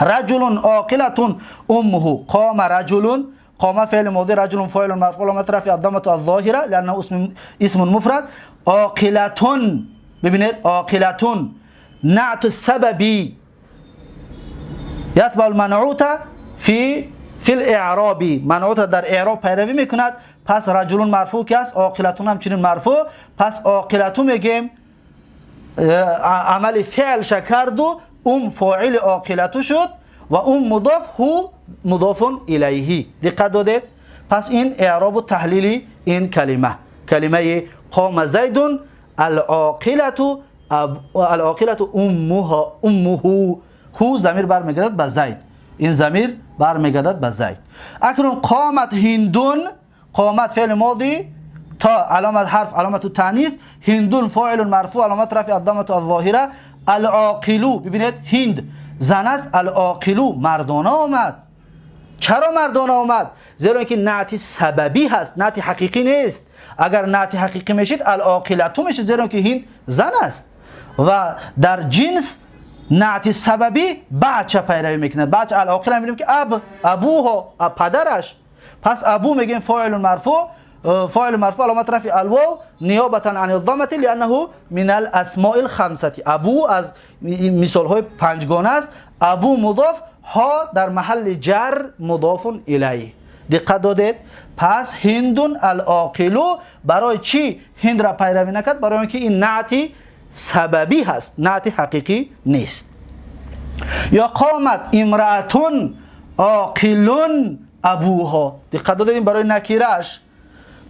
رجل عاقلة امه. قام رجل، قام فعل ماضی، رجل فاعل مرفوع علامت رفع الضمه الظاهره لانه اسم مفرد. عاقلة، ببینید عاقلة نعت السببی یتبع المنعوت فی الاعراب، منعوت در اعراب پیروی میکند. پس رجل مرفوع که است، عاقلة همچنین مرفوع. پس عاقلة میگیم عمل فعل کرد و ام فاعل عاقلتو شد و ام مضاف هو مضاف الیه. دقت دادید؟ پس این اعراب و تحلیل این کلمه، کلمه قام زید العاقلة، العاقلة امها، امه، هو ضمیر برمیگردد به زید، این ضمیر برمیگردد به زید. اکنون قامت هندون، قامت فعل ماضی تا علامت حرف علامت تانیث، هندون فاعل مرفوع علامت رفع الضمه الظاهره، العاقلو. ببینید هند زن است، العاقلو مردانه آمد. چرا مردانه آمد؟ زیرا اینکه نعت سببی هست، نعت حقیقی نیست. اگر نعت حقیقی میشید العاقلتو میشید، زیرا اینکه هند زن است و در جنس نعت سببی بچه پیروی میکنه. بچه العاقل میبینیم که اب، ابوها، پدرش. پس ابو میگیم فاعل مرفوع، فاعل مرفوع علامت رفع الواو نیابتا عن الضمه لانه من الاسماء الخمسه. ابو از مثال های پنجگانه است. ابو مضاف، ها در محل جر مضاف الیه. دقت دادید؟ پس هندون العاقلو برای چی هند را پیروی نکرد؟ برای اینکه این نعت سببی هست، نعت حقیقی نیست. یا قامت امرأتون عاقلون ابوها. دقت دادید برای نکیرش.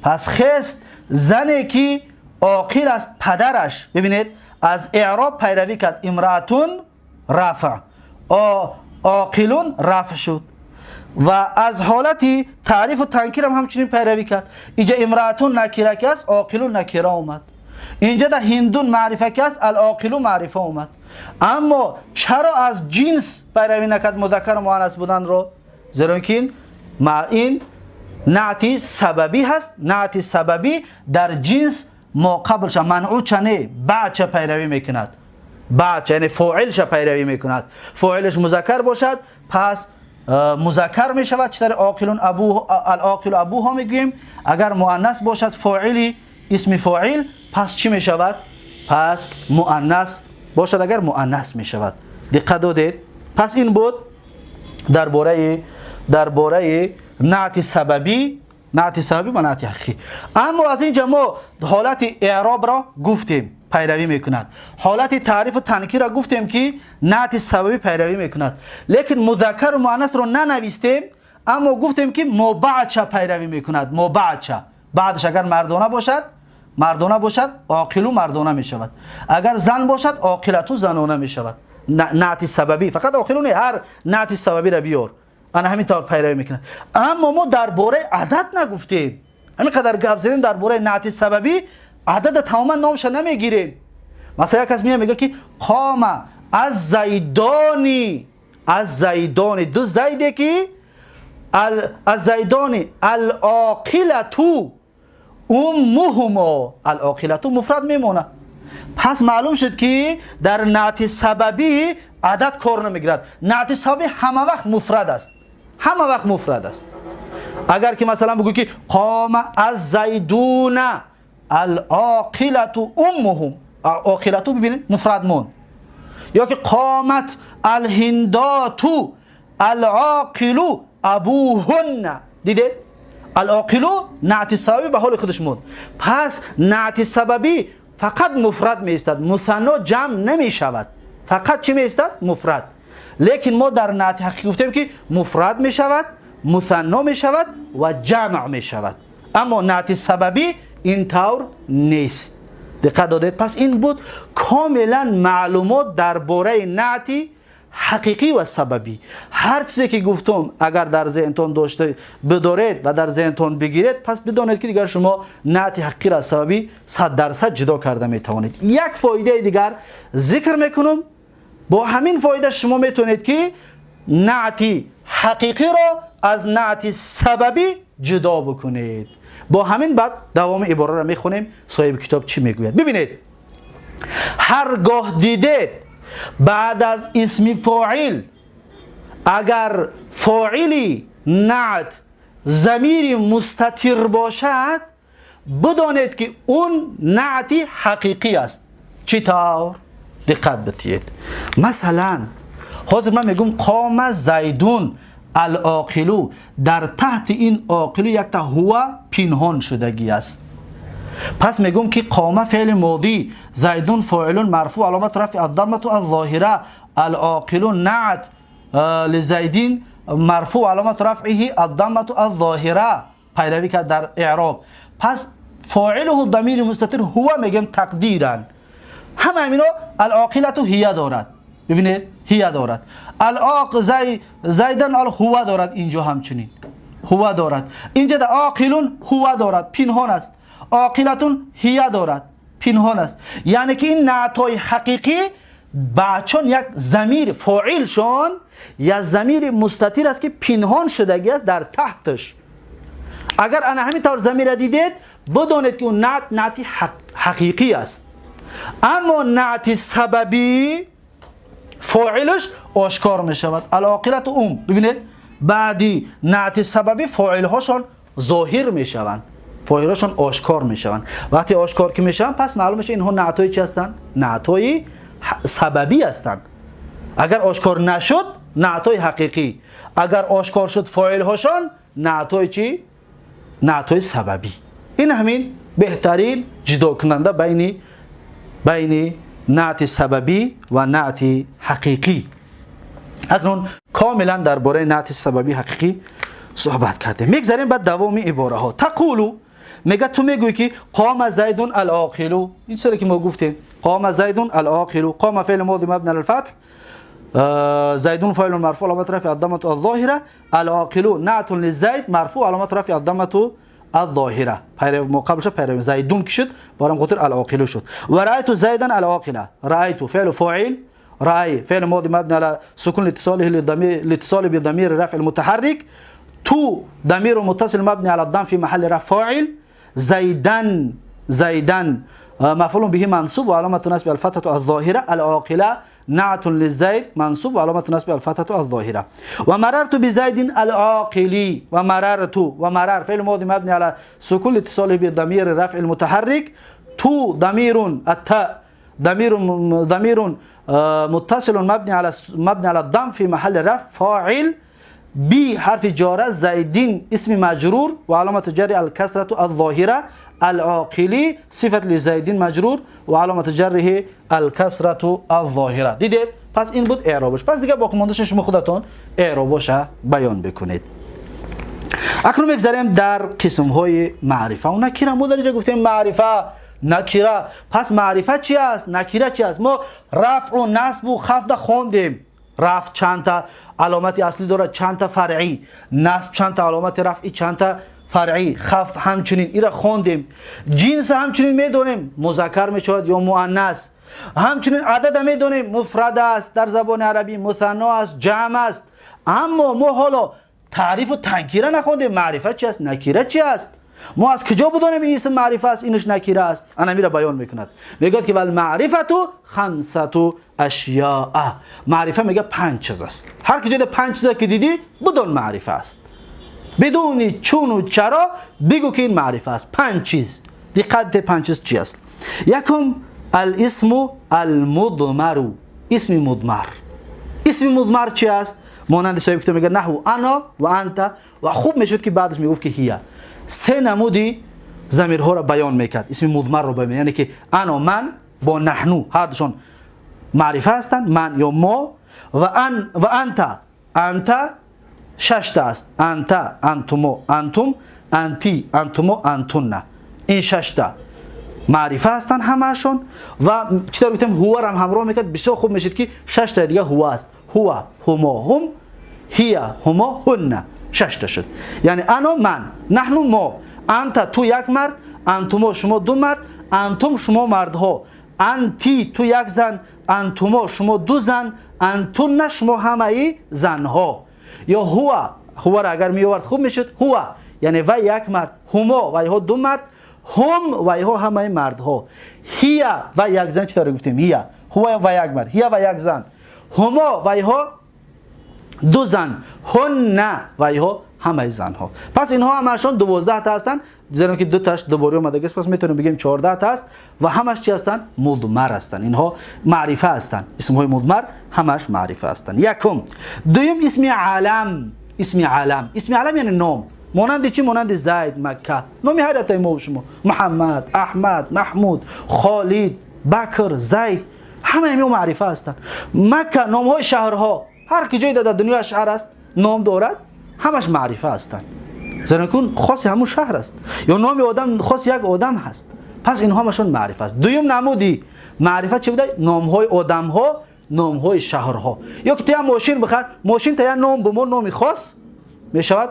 پس خست زنی که عاقل است پدرش. ببینید از اعراب پیروی کرد، امرأتون رفع، عاقلون رفع شد. و از حالت تعریف و تنکیر هم همچنین پیروی کرد. اینجا امرأتون نکره که است، عاقلون نکره اومد. اینجا در هندون معرفه که است، العاقلون معرفه اومد. اما چرا از جنس پیروی نکرد مذکر و مؤنث بودن رو؟ زیرا که این نعتی سببی هست. نعتی سببی در جنس ما قبلش منعوت نه، بعدش پیروی میکند. بعد یعنی فاعلش پیروی میکند. فاعلش مذکر باشد پس مذکر میشود، چطور عاقلون ابو العاقل ابوها میگوییم. اگر مؤنث باشد فاعلی اسم فاعل پس چی میشود؟ پس مؤنث باشد، اگر مؤنث میشود. دقت دادید؟ پس این بود درباره نعت سببی، نعت سببی و نعت حقیقی. اما از اینجا ما حالت اعراب را گفتیم پیروی میکند، حالت تعریف و تنکیر را گفتیم که نعت سببی پیروی میکند، لیکن مذکر و مؤنث را ننویستیم، اما گفتیم که مابعدش پیروی میکند. مابعدش، بعدش اگر مردانه باشد، مردانه باشد عاقل و مردانه میشود، اگر زن باشد عاقلتو زنانه میشود. نعت سببی فقط عاقل نه، هر نعت سببی را بیار انا همین طور پیروی میکنه. اما ما درباره عدد نگفتیم، همین قدر گپ زدیم درباره نعت سببی، عدد تماما نامش نمیگیریم. مثلا یک کس میاد میگه که قام از زیدانی، از زیدانی، دو زیده که از زیدانی العاقلتو امهما، العاقلتو مفرد میمونه. پس معلوم شد که در نعت سببی عدد کار نمیگیرد. نعت سببی همه وقت مفرد است، همه وقت مفرد است. اگر که مثلا بگو که قام از زیدون العاقلة امهم، عاقلتو ببینید مفرد مون. یا که قامت الهندات العاقل ابوهن، دیده العاقل نعت سببی به حال خودش موند. پس نعت سببی فقط مفرد می ایستد، مثنا جمع نمی شود، فقط چی می ایستد؟ مفرد. لیکن ما در نعت حقیقی گفتیم که مفرد می شود، مثنا می شود و جمع می شود، اما نعت سببی این طور نیست. دقت دادید؟ پس این بود کاملا معلومات درباره نعت حقیقی و سببی. هر چیزی که گفتم اگر در ذهنتان داشته بدارید و در ذهنتان بگیرید، پس بدانید که دیگر شما نعت حقیقی را از سببی 100% جدا کرده میتوانید. یک فایده دیگر ذکر میکنم، با همین فایده شما میتونید که نعت حقیقی را از نعت سببی جدا بکنید. با همین بعد دوام عباره را میخونیم صاحب کتاب چی میگوید. ببینید، هرگاه دیدید بعد از اسم فاعل اگر فاعلی نعت ضمیر مستتر باشد، بدانید که اون نعت حقیقی است. چطور؟ دقت بدهید. مثلا حاضر من میگم قام زیدون العاقلو، در تحت این عاقلو یک تا هو پنهان شدگی است. پس میگم که قام فعل ماضی، زیدون فاعل مرفوع علامت رفع الضمه الظاهره، العاقل نعت لزیدین مرفوع علامت رفعه الضمه الظاهره، پیروی کرد در اعراب. پس فاعله ضمیر مستتر هو میگم تقدیرا، همه همینا العاقلت هی دارد. ببینید هی دارد، العاق زیدن هو دارد، اینجا همچنین هو دارد، اینجا در عاقلون هو دارد پنهان است، عاقلتون هی دارد پنهان است. یعنی که این نعت‌های حقیقی چون یک ضمیر فاعلشان یا ضمیر مستتر است که پنهان شدگی است در تحتش. اگر انا همین طور ضمیر دیدید بدانید که اون نعت نعت حقیقی است. اما نعت سببی فاعلش آشکار می شود، العاقلت ام. ببینید بعدی نعت سببی فاعل هاشان ظاهر می شوند، فاعلشان آشکار می شوند. وقتی آشکار که می شوند پس معلوم میشه اینها نعت‌های چی هستند؟ نعت‌های سببی هستند. اگر آشکار نشد نعت‌های حقیقی، اگر آشکار شد فاعل هاشان نعت‌های چی؟ نعت‌های سببی. این همین بهترین جدا کننده بین نعت سببی و نعت حقیقی. اکنون کاملا درباره نعت سببی حقیقی صحبت کردیم. میگذریم بعد دوام عباره ها. تقولو میگه تو میگویی که قام زید العاقل. این چیزی که ما گفتیم، قام زید العاقل. قام فعل ماضی مبنی على الفتح، زيد فاعل مرفوع علامة رفع الضمة الظاهرة، العاقل نعت للزيد مرفوع علامة رفع الضمة الظاهرة. مقابل شد پیرو زيدون که شد، برام خاطر العاقل شد. و رأيت زيدا العاقلة. رأيت فعل فاعل، رأي فعل ماضي مبني على سكون لاتصاله للضمير، لاتصاله بضمير الرفع المتحرك، تو ضمير متصل مبني على الضم في محل رفع فاعل، زيدا زيدا مفعول به منصوب وعلامة نصب الفتحة الظاهرة، العاقلة نعت للزيد منصوب وعلامة نصب الفتحة الظاهرة. ومررت بزيد العاقل. ومررت، ومرر فعل ماضي مبني على سكون لاتصاله بضمير الرفع المتحرك، تو ضمير التاء ضمير متصل مبني على الضم في محل رفع فاعل، بي حرف جارة زيدين اسم مجرور وعلامة جر الكسرة الظاهرة، العاقلی صفت لزيدين مجرور وعلامة جره الكسرة الظاهرة. دیدید؟ پس این بود اعرابش. پس دیگه باقی ماندهش شما خودتون اعرابش بیان بکنید. اکنون میگذریم در قسم های معرفه و نکره. ما در اینجا گفتیم معرفه، نکره. پس معرفه چی است؟ نکره چی است؟ ما رفع و نصب و خفض خوندیم. رفع چند تا علامت اصلی داره، چند تا فرعی، نصب چند تا علامت رفعی، چند تا فرعی، خفض همچنین. ایرا خوندیم. جنس همچنین میدونیم مذکر میشود یا مؤنث. همچنین عدد میدونیم مفرد است در زبان عربی، مثنا است، جمع است. اما ما حالا تعریف و تنکیره نخوندیم. معرفه چی است؟ نکیره چی است؟ ما از کجا بدانیم این اسم معرفه است، اینش نکیره است؟ انا میره بیان میکند، میگه که والمعرفه خمسه اشیاء. معرفه میگه 5 چیز است. هر کجا 5 چیز که دیدی بدون معرفه است، بدون چون و چرا بگو که این معرفه است. 5 چیز. دقت، 5 چیز چی است؟ یکم الاسم المضمر. اسم مضمر. اسم مضمر چی است؟ مانند صاحب کتاب میگه نحو انا و انت، و خوب میشد که بعدش میگفت که هي. سه نمودی ضمیرها را بیان میکرد، اسم مضمر رو بیان، یعنی که انا من با نحنو هر دوشان معرفه هستند، من یا ما، و ان و انت. انت 6 تا است. انت، انتمو، انتم، انتی، انتمو، انتن. این 6 تا معرفه هستند همه‌شون. و چطور گفتیم هو را هم همراه میکرد، بسیار خوب میشد که 6 تا دیگه هو است. هو، هما، هم، هي، هما، هن. 6 تا شد. یعنی انا من، نحنو ما، انت تو یک مرد، انتما شما دو مرد، انتم شما مردها، انتی تو یک زن، انتما شما دو زن، انتن شما همه زنها. یا هو، هو را اگر می آورد خوب میشد. هو یعنی و یک مرد، هما و ها دو مرد، هم و ها همه مردها، هي و یک زن. چطور گفتیم هي؟ هو و یک مرد، هي و یک زن، هما و ها دو زن، هن و ها همه زنها. پس اینها همشون 12 تا هستن، زیرا که دو تاش دوباره اومده است، پس میتونیم بگیم 14 تا است و همش چی هستن؟ مضمر هستن. اینها معرفه هستن. اسم های مضمر همش معرفه هستن. یکم. دوم اسم علم. اسم علم، اسم علم یعنی نام. مانند چی؟ مانند زید، مکه، نامی هر یکتای ما و شما، محمد، احمد، محمود، خالد، بکر، زید، همه اینا معرفه هستند. مکه، نام های شهرها، هر کجای در دنیا شهر است نام دارد، همش معرفه هستند. زیرا که خاص همون شهر است یا نام آدم خاص یک آدم هست. پس اینها همشون معرفه است. دوم نمودی معرفه چی بوده؟ نام های آدم ها، نام های شهرها. یا که تو ماشین بخر، ماشین تا نام به ما نامی خاص میشود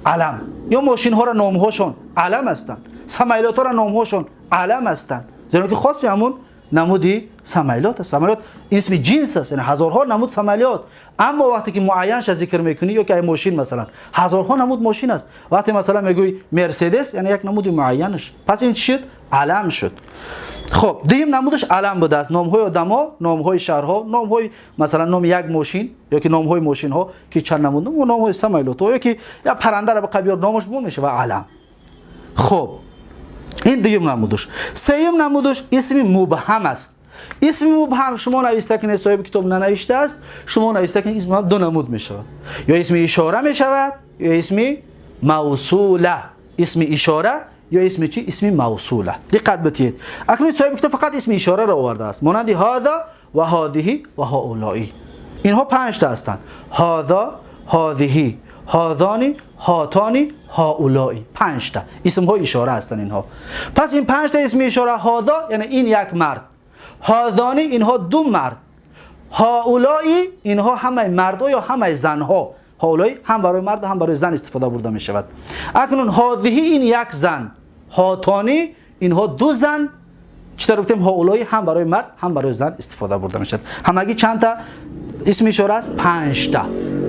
علم. یا ماشین ها را نام هاشون علم هستند، سمیلات ها را نام هاشون علم هستند، زیرا که خاصی همون نمودی سمیلات است. سمیلات اسم جنس است، یعنی هزارها نمود سمیلات. اما وقتی که معینش ذکر میکنی، یا که ماشین مثلا هزارها نمود ماشین است، وقتی مثلا میگوی مرسدس یعنی یک نمود معینش، پس این شد علم شد. خب دیم نمودش علم بوده است، نام های آدم‌ها، نام های شهرها، نام های مثلا نام یک ماشین یا که نام های ماشین ها که چند نمود، و نام های سمیلات، یا که یا پرنده را به بیار نامش بون میشه و علم. خب این دیگه نمودش. سیم نمودش اسم مبهم است. اسم مبهم شما نوشته که صاحب کتاب ننوشته است، شما نوشته که اسم مبهم دو نمود میشود، یا اسم اشاره میشود یا اسم موصوله. اسم اشاره یا اسم چی؟ اسم موصوله. دقت بدهید. اکنون صاحب کتاب فقط اسم اشاره را آورده است، مانند هذا و هذه و هؤلاء. اینها 5 تا هستند: هذا، هذه، هذان، هاتانی، هؤلاء. 5 تا اسم های اشاره هستند اینها. پس این 5 تا اسم اشاره، هذا یعنی این یک مرد، هذانی اینها دو مرد، هؤلاء اینها همه مردها یا همه زنها. هؤلاء هم برای مرد هم برای زن استفاده برده می شود. اکنون هذه این یک زن، هاتانی اینها دو زن. چطور گفتیم هؤلاء هم برای مرد هم برای زن استفاده برده می شود. همگی چند تا اسم اشاره است؟ 5 تا.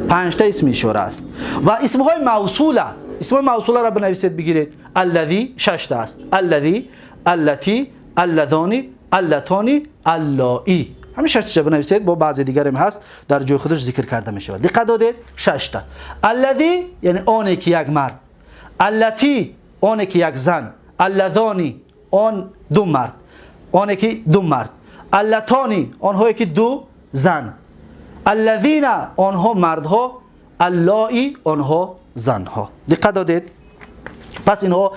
5 تا اسم اشاره است. و اسم های موصوله، اسم های موصوله را بنویسید بگیرید. الذی 6 تا است. الذی، التی، اللذانی، اللتانی، اللائی. همین 6 تا بنویسید، با بعضی دیگر هم هست در جای خودش ذکر کرده می شود. دقت دادید؟ 6 تا. الذی یعنی آنی که یک مرد، التی آنی که یک زن، اللذانی آن دو مرد، آنی که دو مرد، اللتانی آنهایی که دو زن، الذین آنها مردها، اللائی آنها زنها. دقت دادید؟ پس اینها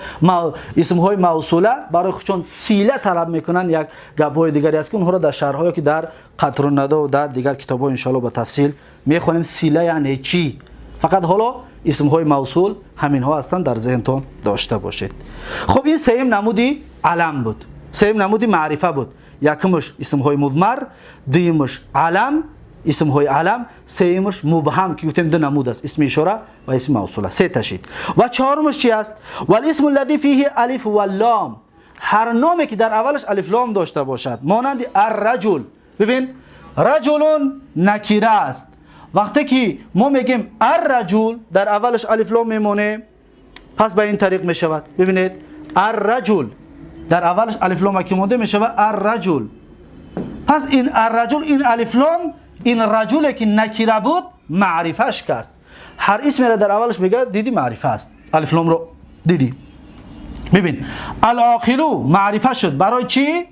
اسم های موصوله برای خودشون سیله طلب میکنن. یک گپ های دیگری است که اونها را در شرح که در قطر الندى و در دیگر کتاب ها ان شاء الله با تفصیل میخوانیم. سیله یعنی چی؟ فقط حالا اسم های موصول همین ها هستند، در ذهنتون داشته باشید. خب این سیم نمودی علم بود، سیم نمودی معرفه بود. یکمش اسم های مضمر، دویمش علم، اسم های علم، سیمش مبهم که گفتیم دو نمود است، اسم اشاره و اسم موصوله، سه تا شد. و چهارمش چی است؟ والاسم الذي فيه الف و لام. هر نامی که در اولش الف لام داشته باشد، مانند الرجل. ببین رجل نکره است. وقتی که ما میگیم الرجل در اولش الف لام میمونه، پس به این طریق میشود. ببینید الرجل در اولش الف لام که مونده میشود الرجل. پس این الرجل، این الف لام، این رجل که نکره بود معرفش کرد. هر اسمی را در اولش میگه دیدی معرفه است، الف لام رو دیدی. ببین العاقلو معرفه شد، برای چی؟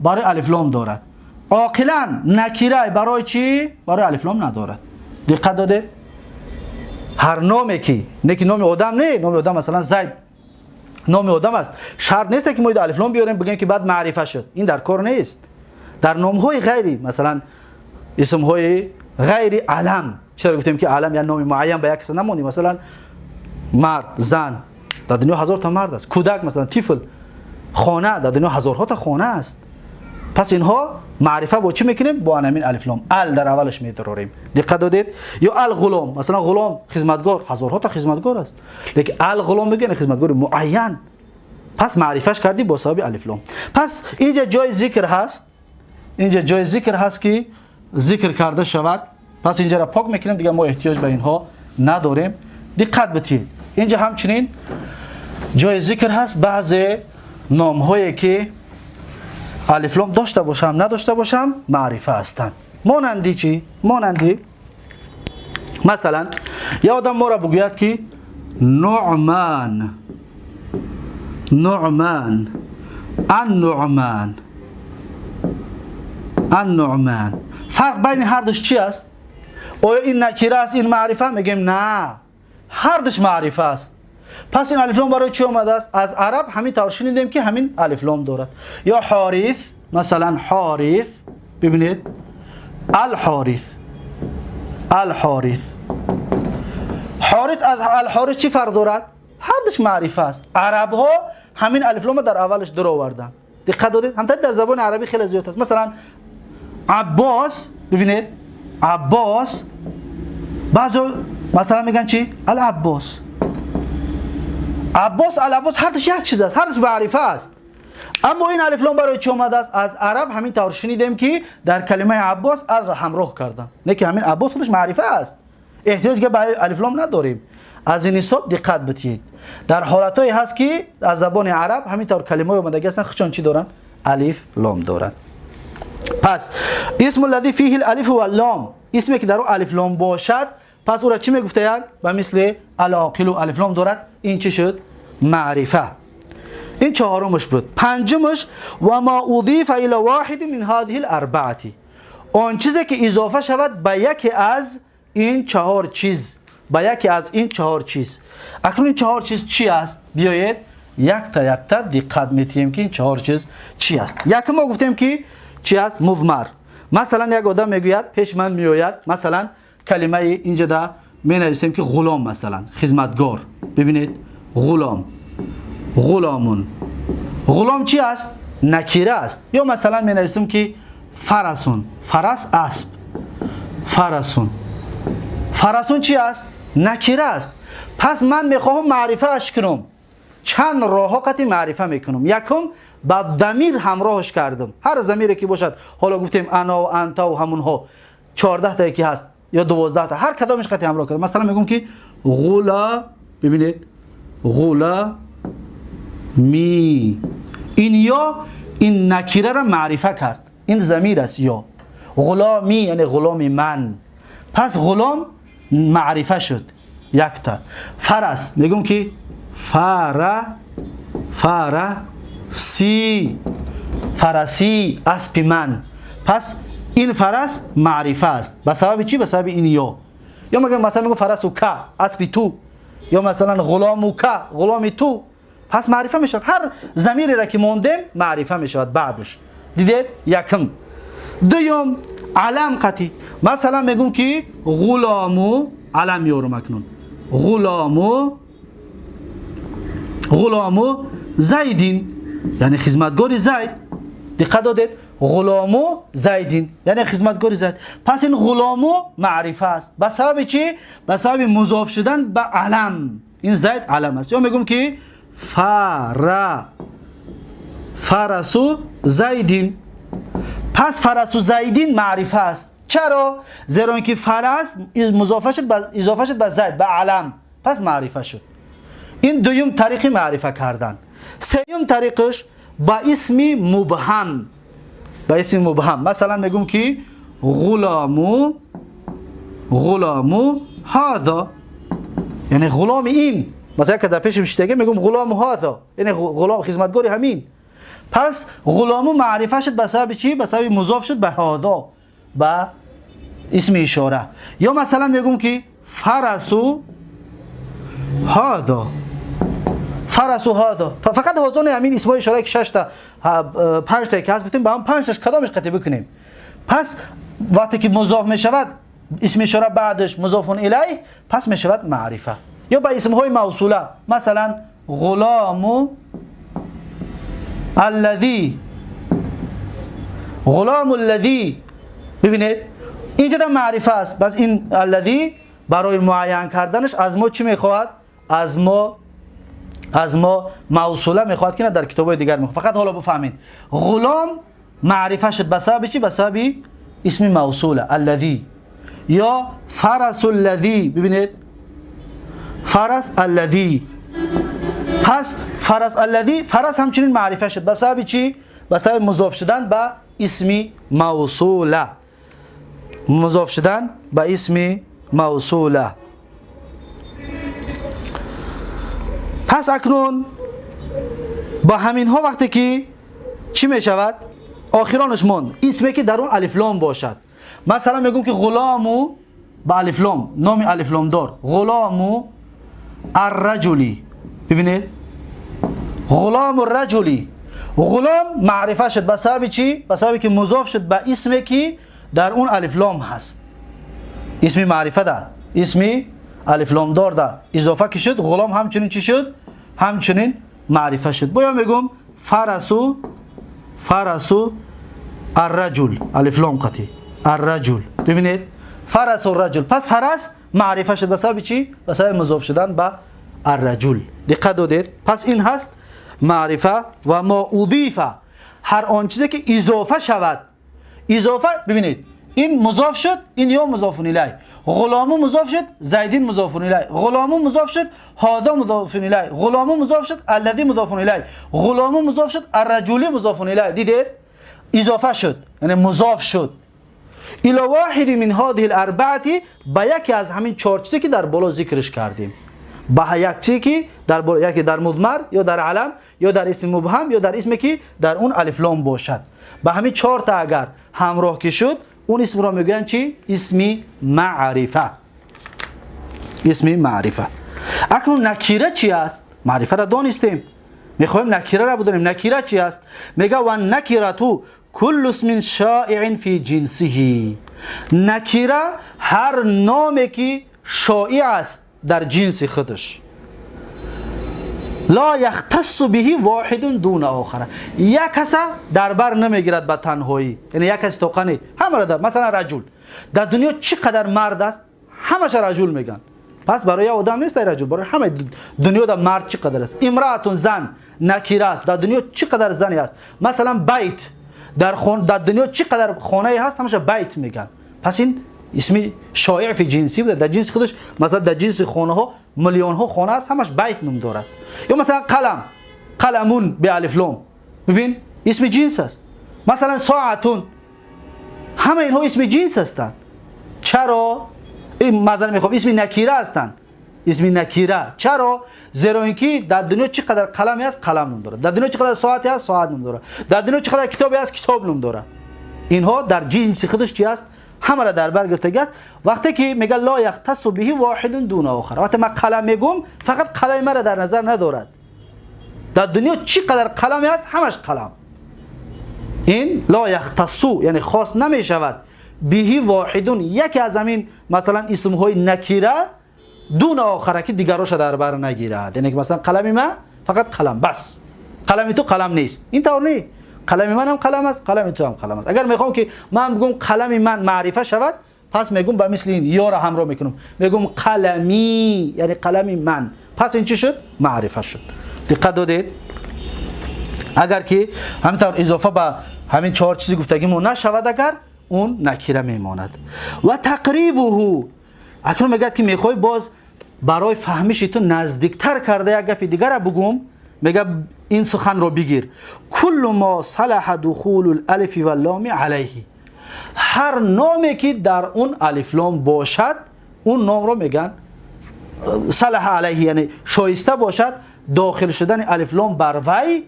برای الف لام دارد. عاقلا نکره برای چی؟ برای الف لام ندارد. دقت داده؟ هر نامی که نه که نام آدم نه، نام آدم مثلا زید نام آدم است، شرط نیست که ما الف لام بیاریم بگیم که بعد معرفه شد، این در کار نیست. در نام‌های غیری مثلا اسم های غیر علم، چرا گفتیم که علم یعنی نام معین به یک کس نمونی، مثلا مرد، زن، در دنیا هزار تا مرد است، کودک مثلا طفل، خانه، در دنیا هزارها تا خانه است. پس اینها معرفه با چی میکنیم؟ با همین الف لام، ال در اولش میداریم. دقت دادید؟ یا الغلام، مثلا غلام خدمتگار، هزارها تا خدمتگار است، لیکن الغلام میگن خدمتگار معین، پس معرفهش کردی با سبب الف لام. پس اینجا جای ذکر هست، اینجا جای ذکر هست که ذکر کرده شود. پس اینجا را پاک میکنیم دیگه، ما احتیاج به اینها نداریم. دقت بدید اینجا همچنین جای ذکر هست بعض نام هایی که الف لام داشته باشم نداشته باشم معرفه هستند. مانندی چی؟ مانندی مثلا یه آدم ما را بگوید که نعمان، نعمان، النعمان، النعمان. فرق بین هر دوش چی است؟ آیا این نکره است این معرفه؟ میگیم نه، هر دوش معرفه است. پس این الف لام برای چی آمده است؟ از عرب همین طور شنیدیم که همین الف لام دارد. یا حارث، مثلا حارث، ببینید الحارث، الحارث، حارث از الحارث چی فرق دارد؟ هر دوش معرفه است. عرب ها همین الف لام در اولش در آوردن. دقت دادید؟ همچنین در زبان عربی خیلی زیاد است. مثلا عباس، ببینید عباس، بعضی مثلا میگن چی؟ العباس، عباس، العباس، هر دوش یک چیز است، هر دوش معرفه است. اما این الف لام برای چی اومده است؟ از عرب همین طور شنیدیم که در کلمه عباس ال را همراه کردن، نه که همین عباس خودش معرفه است، احتیاج به الف لام نداریم. از این حساب دقت بدید. در حالتهایی هست که از زبان عرب همین طور کلمه اومده هستن خودشون چی دارن؟ الف لام دارن. پس اسم الذی فیه الالف واللام، اسمی که در او الف لام باشد، پس او را چی میگفتند؟ و مثل العاقل و الف لام دارد، این چی شد؟ معرفه. این چهارمش بود. پنجمش و ما اضیف الی واحد من هذه الاربعه، آن چیزی که اضافه شود به یکی از این چهار چیز، به یکی از این چهار چیز. اکنون این چهار چیز چی است؟ بیایید یک تا یک تا دقت میتیم که این چهار چیز چی است. یک ما گفتیم که چی است؟ مضمر. مثلا یک آدم میگوید پیش من میآید، مثلا کلمه اینجا ده می نویسیم که غلام، مثلا خدمتگار. ببینید، غلام، غلام. غلام چی است؟ نکره است. یا مثلا می نویسیم که فرس. فرس، اسب. فرس. فرس چی است؟ نکره است. پس من میخواهم معرفه اش کنم. چند راه قطعی معرفه میکنم. یکم، با ضمیر همراهش کردم. هر ضمیری که باشد، حالا گفتیم انا و انت و همونها، 14 تا یکی هست یا 12 تا، هر کدامش قطعی همراه کردم. مثلا میگم که غلا، ببینید، غلا می. این یا این نکره را معرفه کرد. این ضمیر است یا. غلامی یعنی غلام من. پس غلام معرفه شد. یک تا فرس، میگم که فرسی، فرسی، اسب من. پس این فرس معرفه است. به سبب چی؟ به سبب این یا. یا میگم مثلا میگم فرسک، اسب تو، یا مثلا غلامک، غلام تو. پس معرفه میشد. هر ضمیری را که موندیم معرفه میشود بعدش. دیدید؟ یکم. دوم، علم قطی. مثلا میگم که غلام، علم میارم اکنون، غلام، غلام زید، یعنی خدمتگار زید. دقت دادید؟ غلام زید یعنی خدمتگار زید. پس این غلام معرفه است. به سبب چی؟ به سبب مضاف شدن به علم. این زید علم است. یا میگم که فرس زید. پس فرس زید معرفه است. چرا؟ زیرا اینکه فرس اضافه شد به زید، به علم، پس معرفه شد. این دویم طریق معرفه کردن. سوم طریقش با اسم مبهم. با اسم مبهم، مثلا میگم که غلام، غلام هذا، یعنی غلام این. مثلا که در پیش میشتگه، میگم غلام هذا، یعنی غلام، خدمتگار همین. پس غلام معرفه شد. به سبب چی؟ به سبب مضاف شد به هذا، به اسم اشاره. یا مثلا میگم که فرس هذا، فرس هذا. فقط هذا نه، همین اسم اشاره که شش تا، پنج تا که هست، گفتیم با هم پنج تاش کدامش قطعی بکنیم. پس وقتی که مضاف میشود اسم اشاره، بعدش مضاف الیه، پس میشود معرفه. یا با اسم های موصوله، مثلا غلام الذی، غلام الذی. ببینید، اینجا در معرفه است. بس این الذی برای معین کردنش از ما چی میخواد؟ از ما موصوله میخواد که نه، در کتاب دیگر میخواد. فقط حالا بفهمید، غلام معرفه شد. به سبب چی؟ به سبب اسم موصوله الذی. یا فرس الذی. ببینید، فرس الذی. پس فرس الذی، فرس همچنین معرفه شد. به سبب چی؟ به سبب مضاف شدن به اسم موصوله. مضاف شدن به اسم موصوله. پس اکنون با همین ها وقتی که چی می شود؟ آخرانش ماند، اسمی که در اون الف لام باشد. مثلا میگم که غلام با الف لام، نام الف لام دار، غلام الرجلی. ببینید، غلام الرجلی. غلام معرفه شد. به سبب چی؟ به سبب که مضاف شد به اسمی که در اون الف لام هست. اسم معرفه ده، اسمی الف لام دار ده اضافه که شد، غلام همچنین چی شد؟ همچنین معرفه شد. بایا میگم فرس، فرس الرجل، الف لام قطی، الرجل. ببینید، فرس الرجل. پس فرس معرفه شد. به سبب چی؟ به سبب مضاف شدن به الرجل. دقت دادید؟ پس این هست معرفه. و ما اضیف، هر آن چیزی که اضافه شود. اضافه، ببینید، این مضاف شد، این یا مضاف الیه. غلام مضاف شد، زید مضاف الیه. غلام مضاف شد، هذا مضاف الیه. غلام مضاف شد، الذی مضاف الیه. غلام مضاف شد، الرجل مضاف الیه. دیدید؟ اضافه شد، یعنی مضاف شد. الى واحد من هذه الاربعه، به یکی از همین چهار چیزی که در بالا ذکرش کردیم. به یک چیزی که در بالا، یکی در مضمر یا در علم یا در اسم مبهم یا در اسمی که در اون الف لام باشد، به همین چهار تا اگر همراه که شد، اون اسم را میگن چی؟ اسمی معرفه. اسمی معرفه. اکنون نکره چی است؟ معرفه را دانستیم، میخوایم نکره را بدونیم. نکره چی است؟ میگه والنکره کل اسم شائع فی جنسه. نکره هر نامی که شایع است در جنس خودش. لا یختص به واحد دون آخر، یک کس در بر نمیگیرد به تنهایی، یعنی یک کس توقنی همه را در. مثلا رجل در دنیا چقدر مرد است همش رجل میگن، پس برای آدم نیست رجل، برای همه دنیا در مرد چقدر است. امرأة زن نکیره است، در دنیا چقدر زنی است. مثلا بیت در دنیا چقدر خانه هست همش بیت میگن، پس این اسمی شایع فی جنسی بوده، در جنس خودش. مثلا در جنس خانه ها میلیون ها خانه است همش بیت نوم دارد. یا مثلا قلم، قلمون به الف لام، ببین اسم جنس است. مثلا ساعتون، همه اینها اسم جنس هستند. چرا؟ این مثلا میخوام اسم نکیره هستند، اسم نکیره. چرا؟ زیرا اینکه در دنیا چقدر قلمی هست قلم نوم دارد، در دنیا چقدر ساعتی هست ساعت نوم دارد، در دنیا چقدر کتابی هست کتاب نوم دارد. اینها در جنس خودش چی است؟ همه را در بر گرفته است. وقتی که میگه لا یختص به واحد دون آخر، وقتی من قلم میگم فقط قلم مرا در نظر ندارد، در دنیا چقدر قلمی هست همش قلم. این لا یختص یعنی خاص نمیشود، به واحد یکی از همین مثلا اسم های نکیره دون آخره که دیگرش در بر نگیرد. یعنی مثلا قلم من فقط قلم، بس قلم تو قلم نیست، این طور نیست. قلم من هم قلم است، قلم تو هم قلم است. اگر میخوام که من بگم قلم من معرفه شود، پس میگم به مثل این یا را همراه میکنم، میگم قلمی یعنی قلم من، پس این چی شد؟ معرفه شد. دقت دادید؟ اگر که همینطور اضافه به همین چهار چیزی گفتگیمون نشود، اگر اون نکیره میماند. و تقریبه، اکنون میگه که میخوای باز برای فهمش تو نزدیکتر کرده یک گپ دیگر را بگم، میگه این سخن رو بگیر، کل ما صلح دخول الالف واللام علیه، هر نامی که در اون الف لام باشد اون نام رو میگن صلح علیه، یعنی شایسته باشد داخل شدن الف لام بر وی،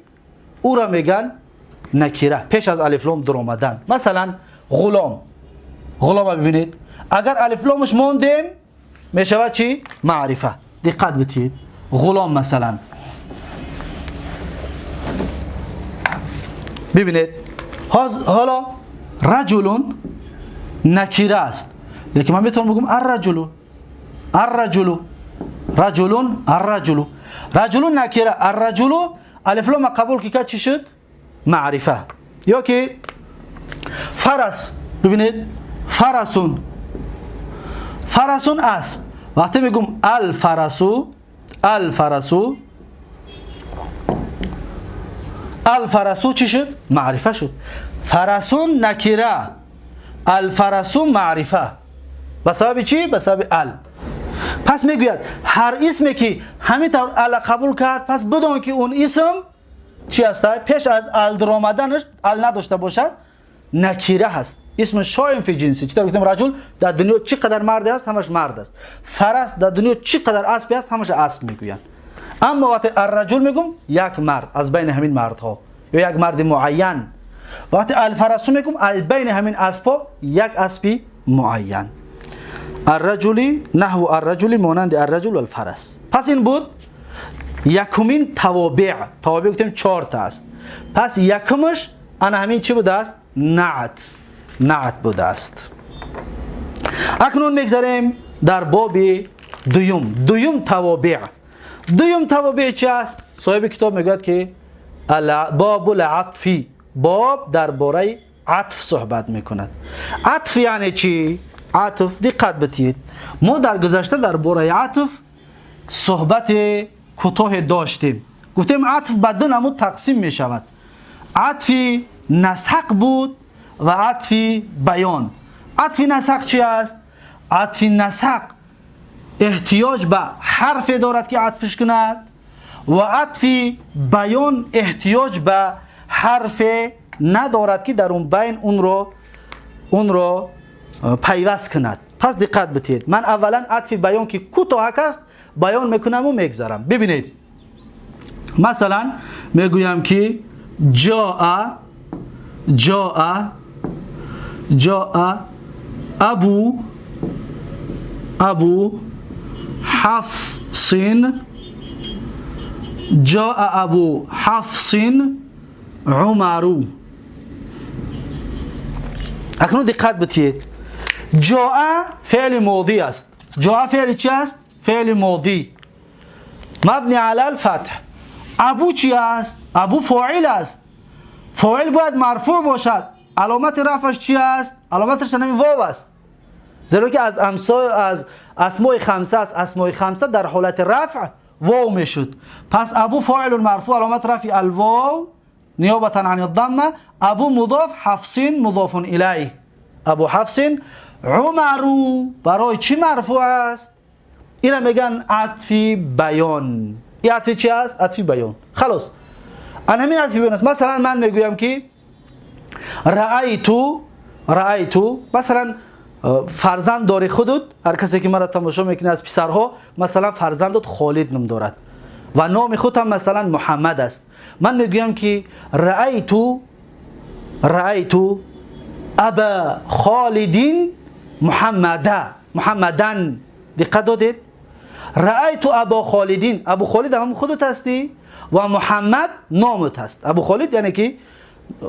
او را میگن نکیره پیش از الف لام در آمدن. مثلا غلام، غلام ببینید اگر الف لامش موندیم میشود چی؟ معرفه. دقت بتید، غلام مثلا ببینید حالا رجل نکیره است، لیکن من میتونم بگم الرجل، الرجل، رجل، الرجل، رجل نکیره، الرجل الف لام قبول که چی شد؟ معرفه. یا که فرس، ببینید فرسون، فرسون اسب، وقتی میگم الفرسو، الفرسو، الفرسو چی شد؟ معرفه شد. فرسون نکیره، الفرسو معرفه. به سبب چی؟ به سبب ال. پس میگوید هر اسمی که همینطور ال قبول کرد، پس بدون که اون اسم چی است؟ پیش از ال در آمدنش ال نداشته باشد نکیره هست. اسم شایم فی جنسی. چطور گفتیم رجل در دنیا چقدر مرد است همش مرد است، فرس در دنیا چقدر اسب است همش اسب میگویند. اما وقتی الرجل میگم یک مرد از بین همین مردها یا یک مرد معین، وقتی الفرس میگم از بین همین اسبها یک اسبی معین. الرجلی نحو الرجل مانند الرجل والفرس. پس این بود یکمین توابع. توابع گفتیم 4 تا است. پس یکمش انا همین چی بوده است؟ نعت، نعت بوده است. اکنون میگذریم در باب دوم، دوم توابع. دوم توابع چی است؟ صاحب کتاب میگوید که باب العطفی، باب درباره عطف صحبت میکند. عطف یعنی چی؟ عطف دقت بتید، ما در گذشته درباره عطف صحبت کوتاه داشتیم. گفتیم عطف به دو نمود تقسیم میشود، عطف نسق بود و عطف بیان. عطف نسق چی است؟ عطف نسق احتیاج به حرف دارد که عطفش کند و عطف بیان احتیاج به حرف ندارد که در اون بین اون رو پیوست کند. پس دقت بتید، من اولا عطف بیان که کوتاه است بیان میکنم و میگذرم. ببینید مثلا میگویم که جاء جاء جاء ابو ابو حفص، جاء ابو حفص عمر. اکنون دقت بتید، جاء فعل ماضی است، جاء فعل چی است؟ فعل ماضی مبنی علی الفتح. ابو چی است؟ ابو فاعل است. فاعل باید مرفوع باشد. علامت رفعش چی است؟ علامتش همین واو است، زیرا که از از اسماء خمسه است. اسماء خمسه در حالت رفع واو میشد. پس ابو فاعل مرفوع، علامت رفع الواو نیابتا عن الضمه. ابو مضاف، حفص مضاف الیه. ابو حفص. عمر برای چی مرفوع است؟ اینا میگن عطفی بیان. این عطفی چی است؟ عطفی بیان. خلاص انا همین عطفی بیان است. مثلا من میگویم که رأیتو مثلا فرزند داری خودت، هر کسی که مرا تماشا میکنه از پسرها، مثلا فرزندت خالد نام دارد و نام خود هم مثلا محمد است. من میگویم که رأیتو ابا خالدین محمدن. دقت دادید؟ رأیتو ابا خالدین، ابو خالد هم خودت هستی و محمد نامت هست. ابو خالد یعنی که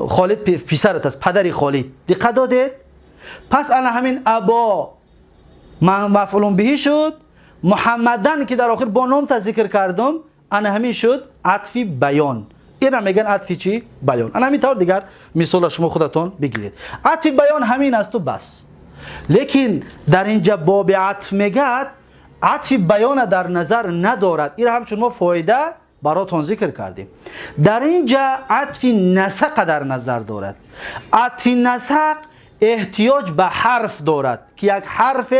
خالد پسرت است، پدر خالد. دقت دادید؟ پس انا همین ابا مفعول به شد، محمدن که در آخر با نام تا ذکر کردم، انا همین شد عطفی بیان. این را میگن عطفی چی؟ بیان. انا همین طور دیگر مثال شما خودتون بگیرید. عطفی بیان همین است و بس. لیکن در اینجا باب عطف میگد عطف بیان در نظر ندارد. این را همچون ما فایده براتون ذکر کردیم. در اینجا عطف نسق در نظر دارد. عطف نسق احتیاج به حرف دارد که یک حرف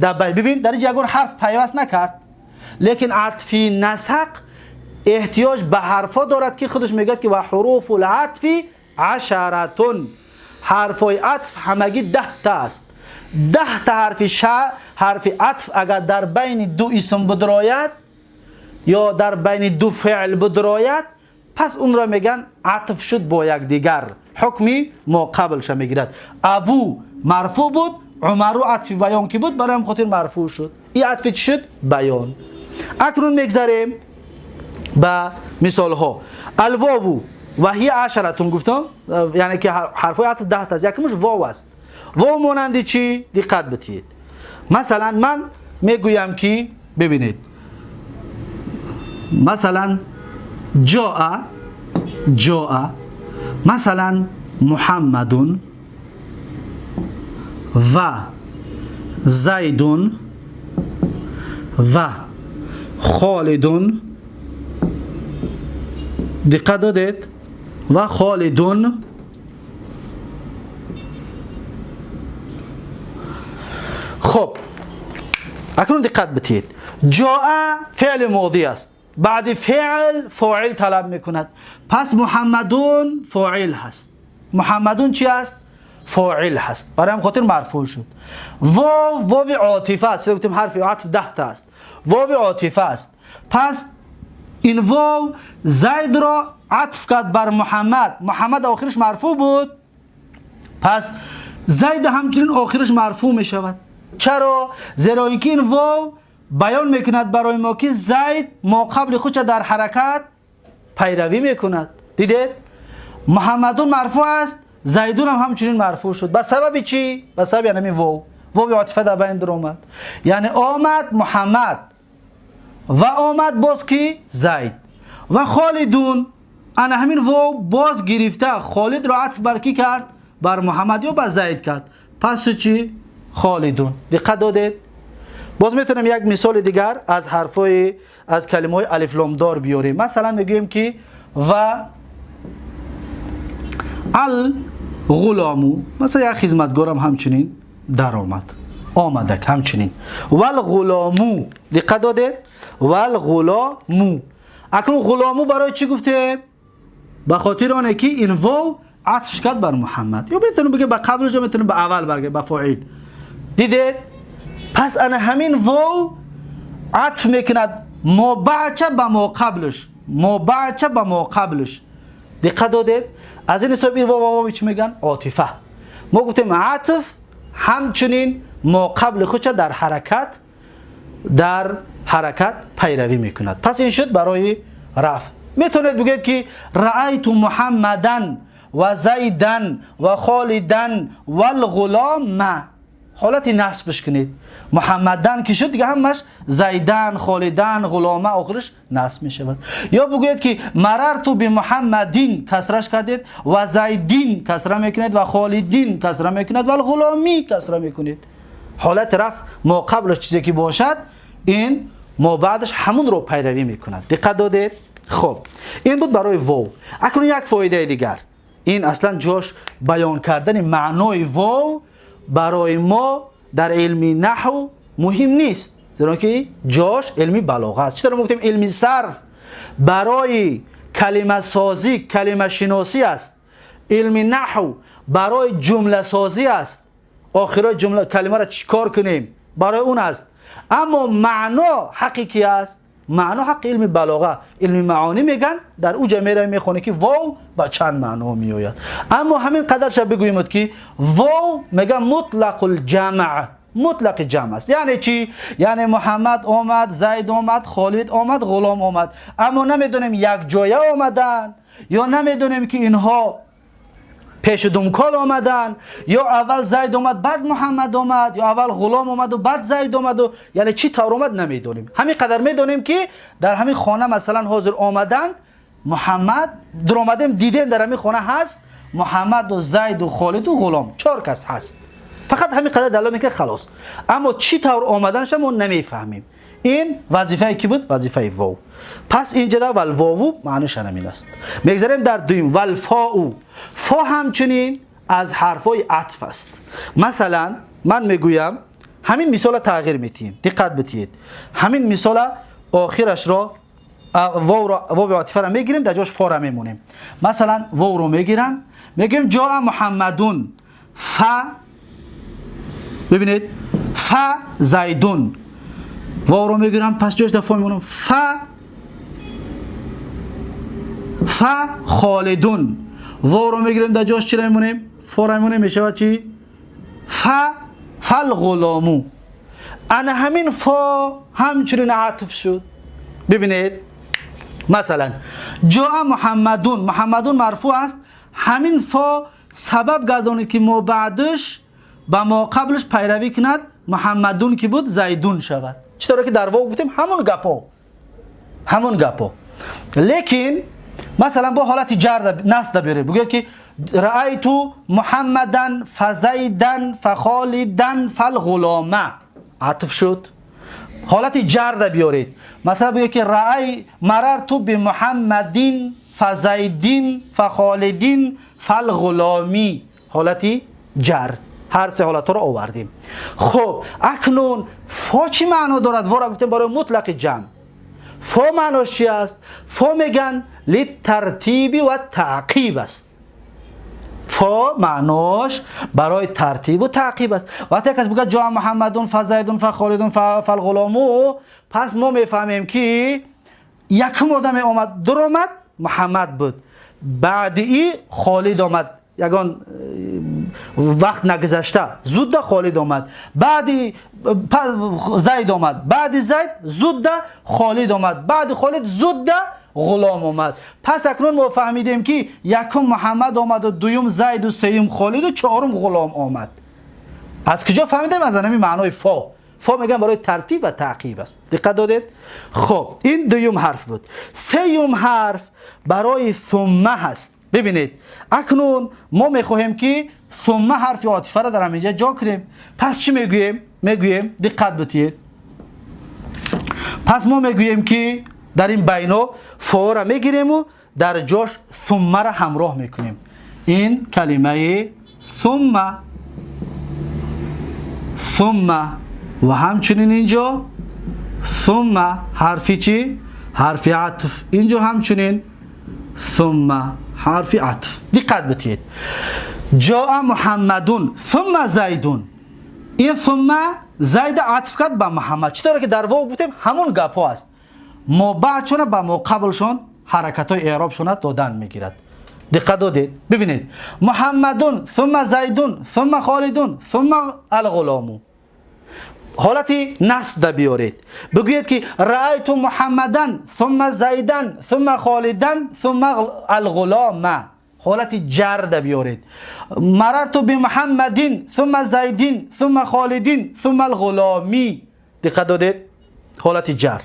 در ببین در اینجا یگان حرف پیوست نکرد، لیکن عطف نسق احتیاج به حرفا دارد که خودش میگه که و حروف العطف عشرتون، حرفای عطف همگی 10 تا است. 10 تا حرف عطف اگر در بین دو اسم بدراید یا در بین دو فعل بدراید، پس اون را میگن عطف شد با یکدیگر، حکمی ما قبلش میگیرد. ابو مرفوع بود، عمرو عطف بیان که بود، برای هم خاطر مرفوع شد. این عطف چی شد؟ بیان. اکنون میگذریم به مثال ها. الواو و هی عشرتون گفتم، یعنی که حرفای عطف 10 تا است. یکمش واو است. واو مانند چی؟ دقت بدید. مثلا من میگویم که ببینید، مثلا جاء مثلا محمد و زید و خالد. دقت دادید؟ و خالدون. خب اکنون دقت بدید. جاء فعل ماضی است، بعد فعل فاعل طلب میکند. پس محمدون فاعل هست. محمدون چی است؟ فاعل هست، برای هم خاطر مرفوع شد. واو واو عاطفه است. گفتیم حرف عطف 10 تا است. واو عاطفه است. پس این واو زید را عطف کرد بر محمد. محمد آخرش مرفوع بود، پس زید همچنین آخرش مرفوع می شود. چرا؟ زیرا اینکه این واو بیان میکند برای ما که زید ما قبل خودش در حرکت پیروی میکند. دیدید؟ محمدون مرفوع است، زیدون هم همچنین مرفوع شد. به سبب چی؟ به سبب یعنی واو. واو عاطفه در بین در آمد، یعنی آمد محمد و آمد باز کی؟ زید و خالدون. انا همین واو باز گرفته خالد را عطف بر کی کرد؟ بر محمد یا بر زید کرد. پس چی؟ خالدون. دقت دادید؟ باز میتونیم یک مثال دیگر از حرفای از کلمه های الف لام دار بیاریم. مثلا میگوییم که و الغلامو، مثلا یک خدمتگارم همچنین در آمد، آمدک همچنین. والغلامو، دقت دادید؟ والغلامو. اکنون غلامو برای چی گفته؟ به خاطر آنه که این واو عطف کرد بر محمد، یا میتونیم بگیم به قبلش، یا میتونیم به اول برگه به فاعل. دیدید؟ پس انا همین واو عطف میکند ما بعد به ما قبلش، ما بعد به ما قبلش. دقت دادید؟ از این حساب این واو واو چی میگن؟ عاطفه. ما گفتیم عطف همچنین ما قبل خودش در حرکت پیروی میکند. پس این شد برای رفع. میتونید بگید که رأیت محمدن و زیدن و خالدن والغلام. ҳолати насбш кунед. Муҳаммадан ки шуд, дига ҳамаш Зайдан, Холидан, Ғулома охираш насб мешавад. Ё бигӯед ки марарту бимуҳаммадин, касраш кардед, ва Зайдин касра мекунед, ва Холидин касра мекунед, ва Ғуломӣ касра мекунед. Ҳолати рафъ мо қаблаш чизе ки бошад, ин мо баъдаш ҳамунро пайравӣ мекунад. Диққат додед? Хуб, ин буд барои вов. Акнун як фоидаи дигар. Ин аслан ҷош баён кардани маънои вов барои мо дар илми наҳв муҳим нест, зеро ки ҷош илми балоға аст. Чӣ тавр гуфтем, илми сарф барои калимасозӣ, калимашиносӣ аст, илми наҳв барои ҷумласозӣ аст, охирои ҷумла калимаро чӣ кор кунем барои он аст. Аммо маъно ҳаққи ки аст? Маъно ҳаққи илми балоға, илми маонӣ меган. Дар уҷа меравем, мехонем ки вов ба чанд маъно меояд. Аммо ҳамин қадарша бигӯем ки вов меган мутлақул ҷамъ, мутлақи ҷамъ аст. Яъне чӣ? Яъне Муҳаммад омад, Зайд омад, Холид омад, Ғулом омад, аммо намедонем якҷоя омаданд ё намедонем ки инҳо пешу думкол омаданд, ё аввал Зайд омад, баъд Муҳаммад омад, ё аввал Ғулом омаду баъд Зайд омаду, яъне чӣ тавр омад намедонем. Ҳамин қадар медонем ки дар ҳамин хона масалан ҳозир омаданд Муҳаммад, дуромадем, дидем дар ҳамин хона ҳаст Муҳаммаду Зайду Холиду Ғулом, чор кас ҳаст. Фақат ҳамин қадар далол мекунад, халос. Аммо чӣ тавр омаданша мо намефаҳмем. Ин вазифаи ки буд? Вазифаи вов. Пас инҷа валвову маъниш ҳамин аст. Мегзарем дар дуюм, валфоу. Фо ҳамчунин аз ҳарфҳои атф аст. Масалан, ман мегӯям, ҳамин мисола тағйир метиҳем. Диққат битиҳед, ҳамин мисола охирашро вови атифара мегирем, дар ҷош фора мемонем. Масалан, вовро мегирам, мегӯем ҷоа Муҳаммадун фа, бибинед, фа Зайдун. Вовро мегирам, пас ҷош дар фо мемонам, фа Холидун. Вовро мегирем, дар ҷош чиро мемонем? Фора мемонем. Мешавад чӣ? Фа фалғулому. Ана ҳамин фо ҳамчунин атф шуд. Бибинед, масалан, ҷоа Муҳаммадун, Муҳаммадун марфӯъ аст. Ҳамин фо сабаб гардонид ки мо баъдаш ба мо қаблаш пайравӣ кунад, Муҳаммадун ки буд, Зайдун шавад. Чӣ тавре ки дар вов гуфтем, ҳамун гапо, ҳамун гапо. Лекин масалан бо ҳолати ҷар насда биёред, бигӯяд ки раайту Муҳаммадан фа Зайдан фа Холидан фалғулома, атф шуд. Ҳолати ҷарда биёред, масалан бигӯяд ки раай марарту бимуҳаммадин фа Зайдин фа Холидин фалғуломи, ҳолати ҷар. Ҳар се ҳолатҳоро овардем. Хуб, акнун фо чӣ маъно дорад? Вора гуфтем барои мутлақи ҷамъ. Фо маънош чи аст? Фо меган литартиби ва таъқиб аст. Фо маънош барои тартибу таъқиб аст. Вақте кас бигӯяд ҷоа Муҳаммадун фа Зайдун фа Холидун фалғулому, пас мо мефаҳмем ки якум одаме омад, дуромад, Муҳаммад буд, баъди и Холид омад, ягон вақт нагузашта зудда Холид омад, баъди Зайд омад, баъди Зайд зудда Холид омад, баъди Холид зудда Ғулом омад. Пас акнун мо фаҳмидем ки якум Муҳаммад омаду, дуюм Зайду, сеюм Холиду, чорум Ғулом омад. Аз куҷо фаҳмидем? Аз ҳамин маънои фо. Фо мегӯям барои тартиб ва таъқиб аст. Диққат додед? Хуб, ин дуюм ҳарф буд. Сеюм ҳарф барои сумма ҳаст. Бибинед, акнун мо мехоҳем ки сумма ҳарфи отифаро дар ҳаминҷа ҷо кунем. Пас чӣ мегӯем? Мегӯем, диққат битиҳед, пас мо мегӯем ки дар ин байно фоора мегирему дар ҷош суммаро ҳамроҳ мекунем. Ин калимаи сумма, сумма ва ҳамчунин инҷо сумма ҳарфи чӣ? Ҳарфи атф. Инҷо ҳамчунин сумма ҳарфи атф. Диққат битиҳед, ҷоа Муҳаммадун сумма Зайдун. Ин сумма Зайда атф кард ба Муҳаммад. Чӣ тавре ки дар вов гуфтем, ҳамун гапҳо аст. Мо баъдшона ба мо қаблшон ҳаракатҳои эъробшона додан мегирад. Диққат додед? Бибинед, Муҳаммадун сумма Зайдун сумма Холидун сумма алғулому. Ҳолати насбда биёред, бигӯед ки раайту Муҳаммадан сумма Зайдан сумма Холидан сумма алғулома. ҳолати ҷарда биёред. Марарту бимуҳаммадин сумма зайдин сумма холидин сумма алғуломи. Диққат додед? Ҳолати ҷар.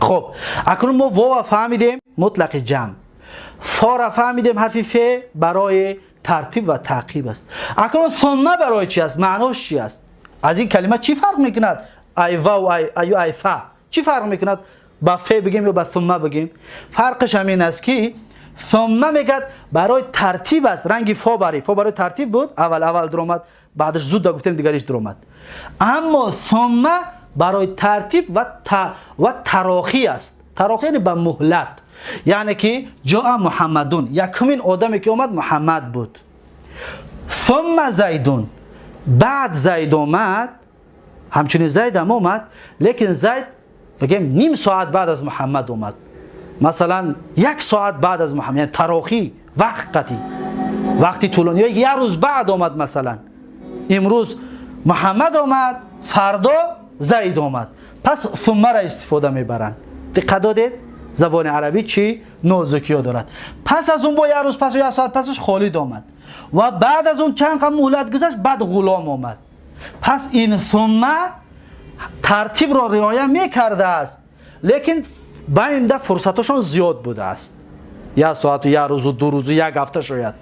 Хуб, акнун мо вова фаҳмидем, мутлақи ҷамъ. Фора фаҳмидем, ҳарфи фе барои тартиб ва таъқиб аст. Акнун сумма барои чи аст? Маънош чи аст? Аз ин калима чӣ фарқ мекунад? Ай вав, ай ай фа чӣ фарқ мекунад? Ба фе бигем ё ба сумма бигем? Фарқаш ҳамин аст, ки сумма мегӯяд барои тартиб аст, ранги фо бари фо барои тартиб буд, аввал аввал дуромад, баъдаш зуд гуфтем, дигариш дуромад. Аммо сумма барои тартиб ва тарохӣ аст. Тарохӣ яъне ба муҳлат, яъне ки ҷоа Муҳаммадун, якумин одаме ки омад, Муҳаммад буд, сумма Зайдун, баъд Зайд омад, ҳамчунин Зайдам омад, лекин Зайд бигем ним соат баъд аз Муҳаммад омад, масалан, як соат баъд аз Муҳаммад, яъне тарохӣ вақт қатӣ, вақти тӯлонӣ, ё як рӯз баъд омад. Масалан, имрӯз Муҳаммад омад, фардо Зайд омад. Пас суммара истифода мебаранд. Диққат додед? Забони арабӣ чӣ нозукиё дорад. Пас аз он бо як рӯз пас, як соат пасаш Холид омад ва баъд аз он чанд қа муҳлат гузашт, баъд ғулом омад. Пас ин сумма тартибро риоя мекардааст, лекин байнда фурсатошон зиёд будааст: як соату як рӯзу 2 рӯзу як ҳафта шояд,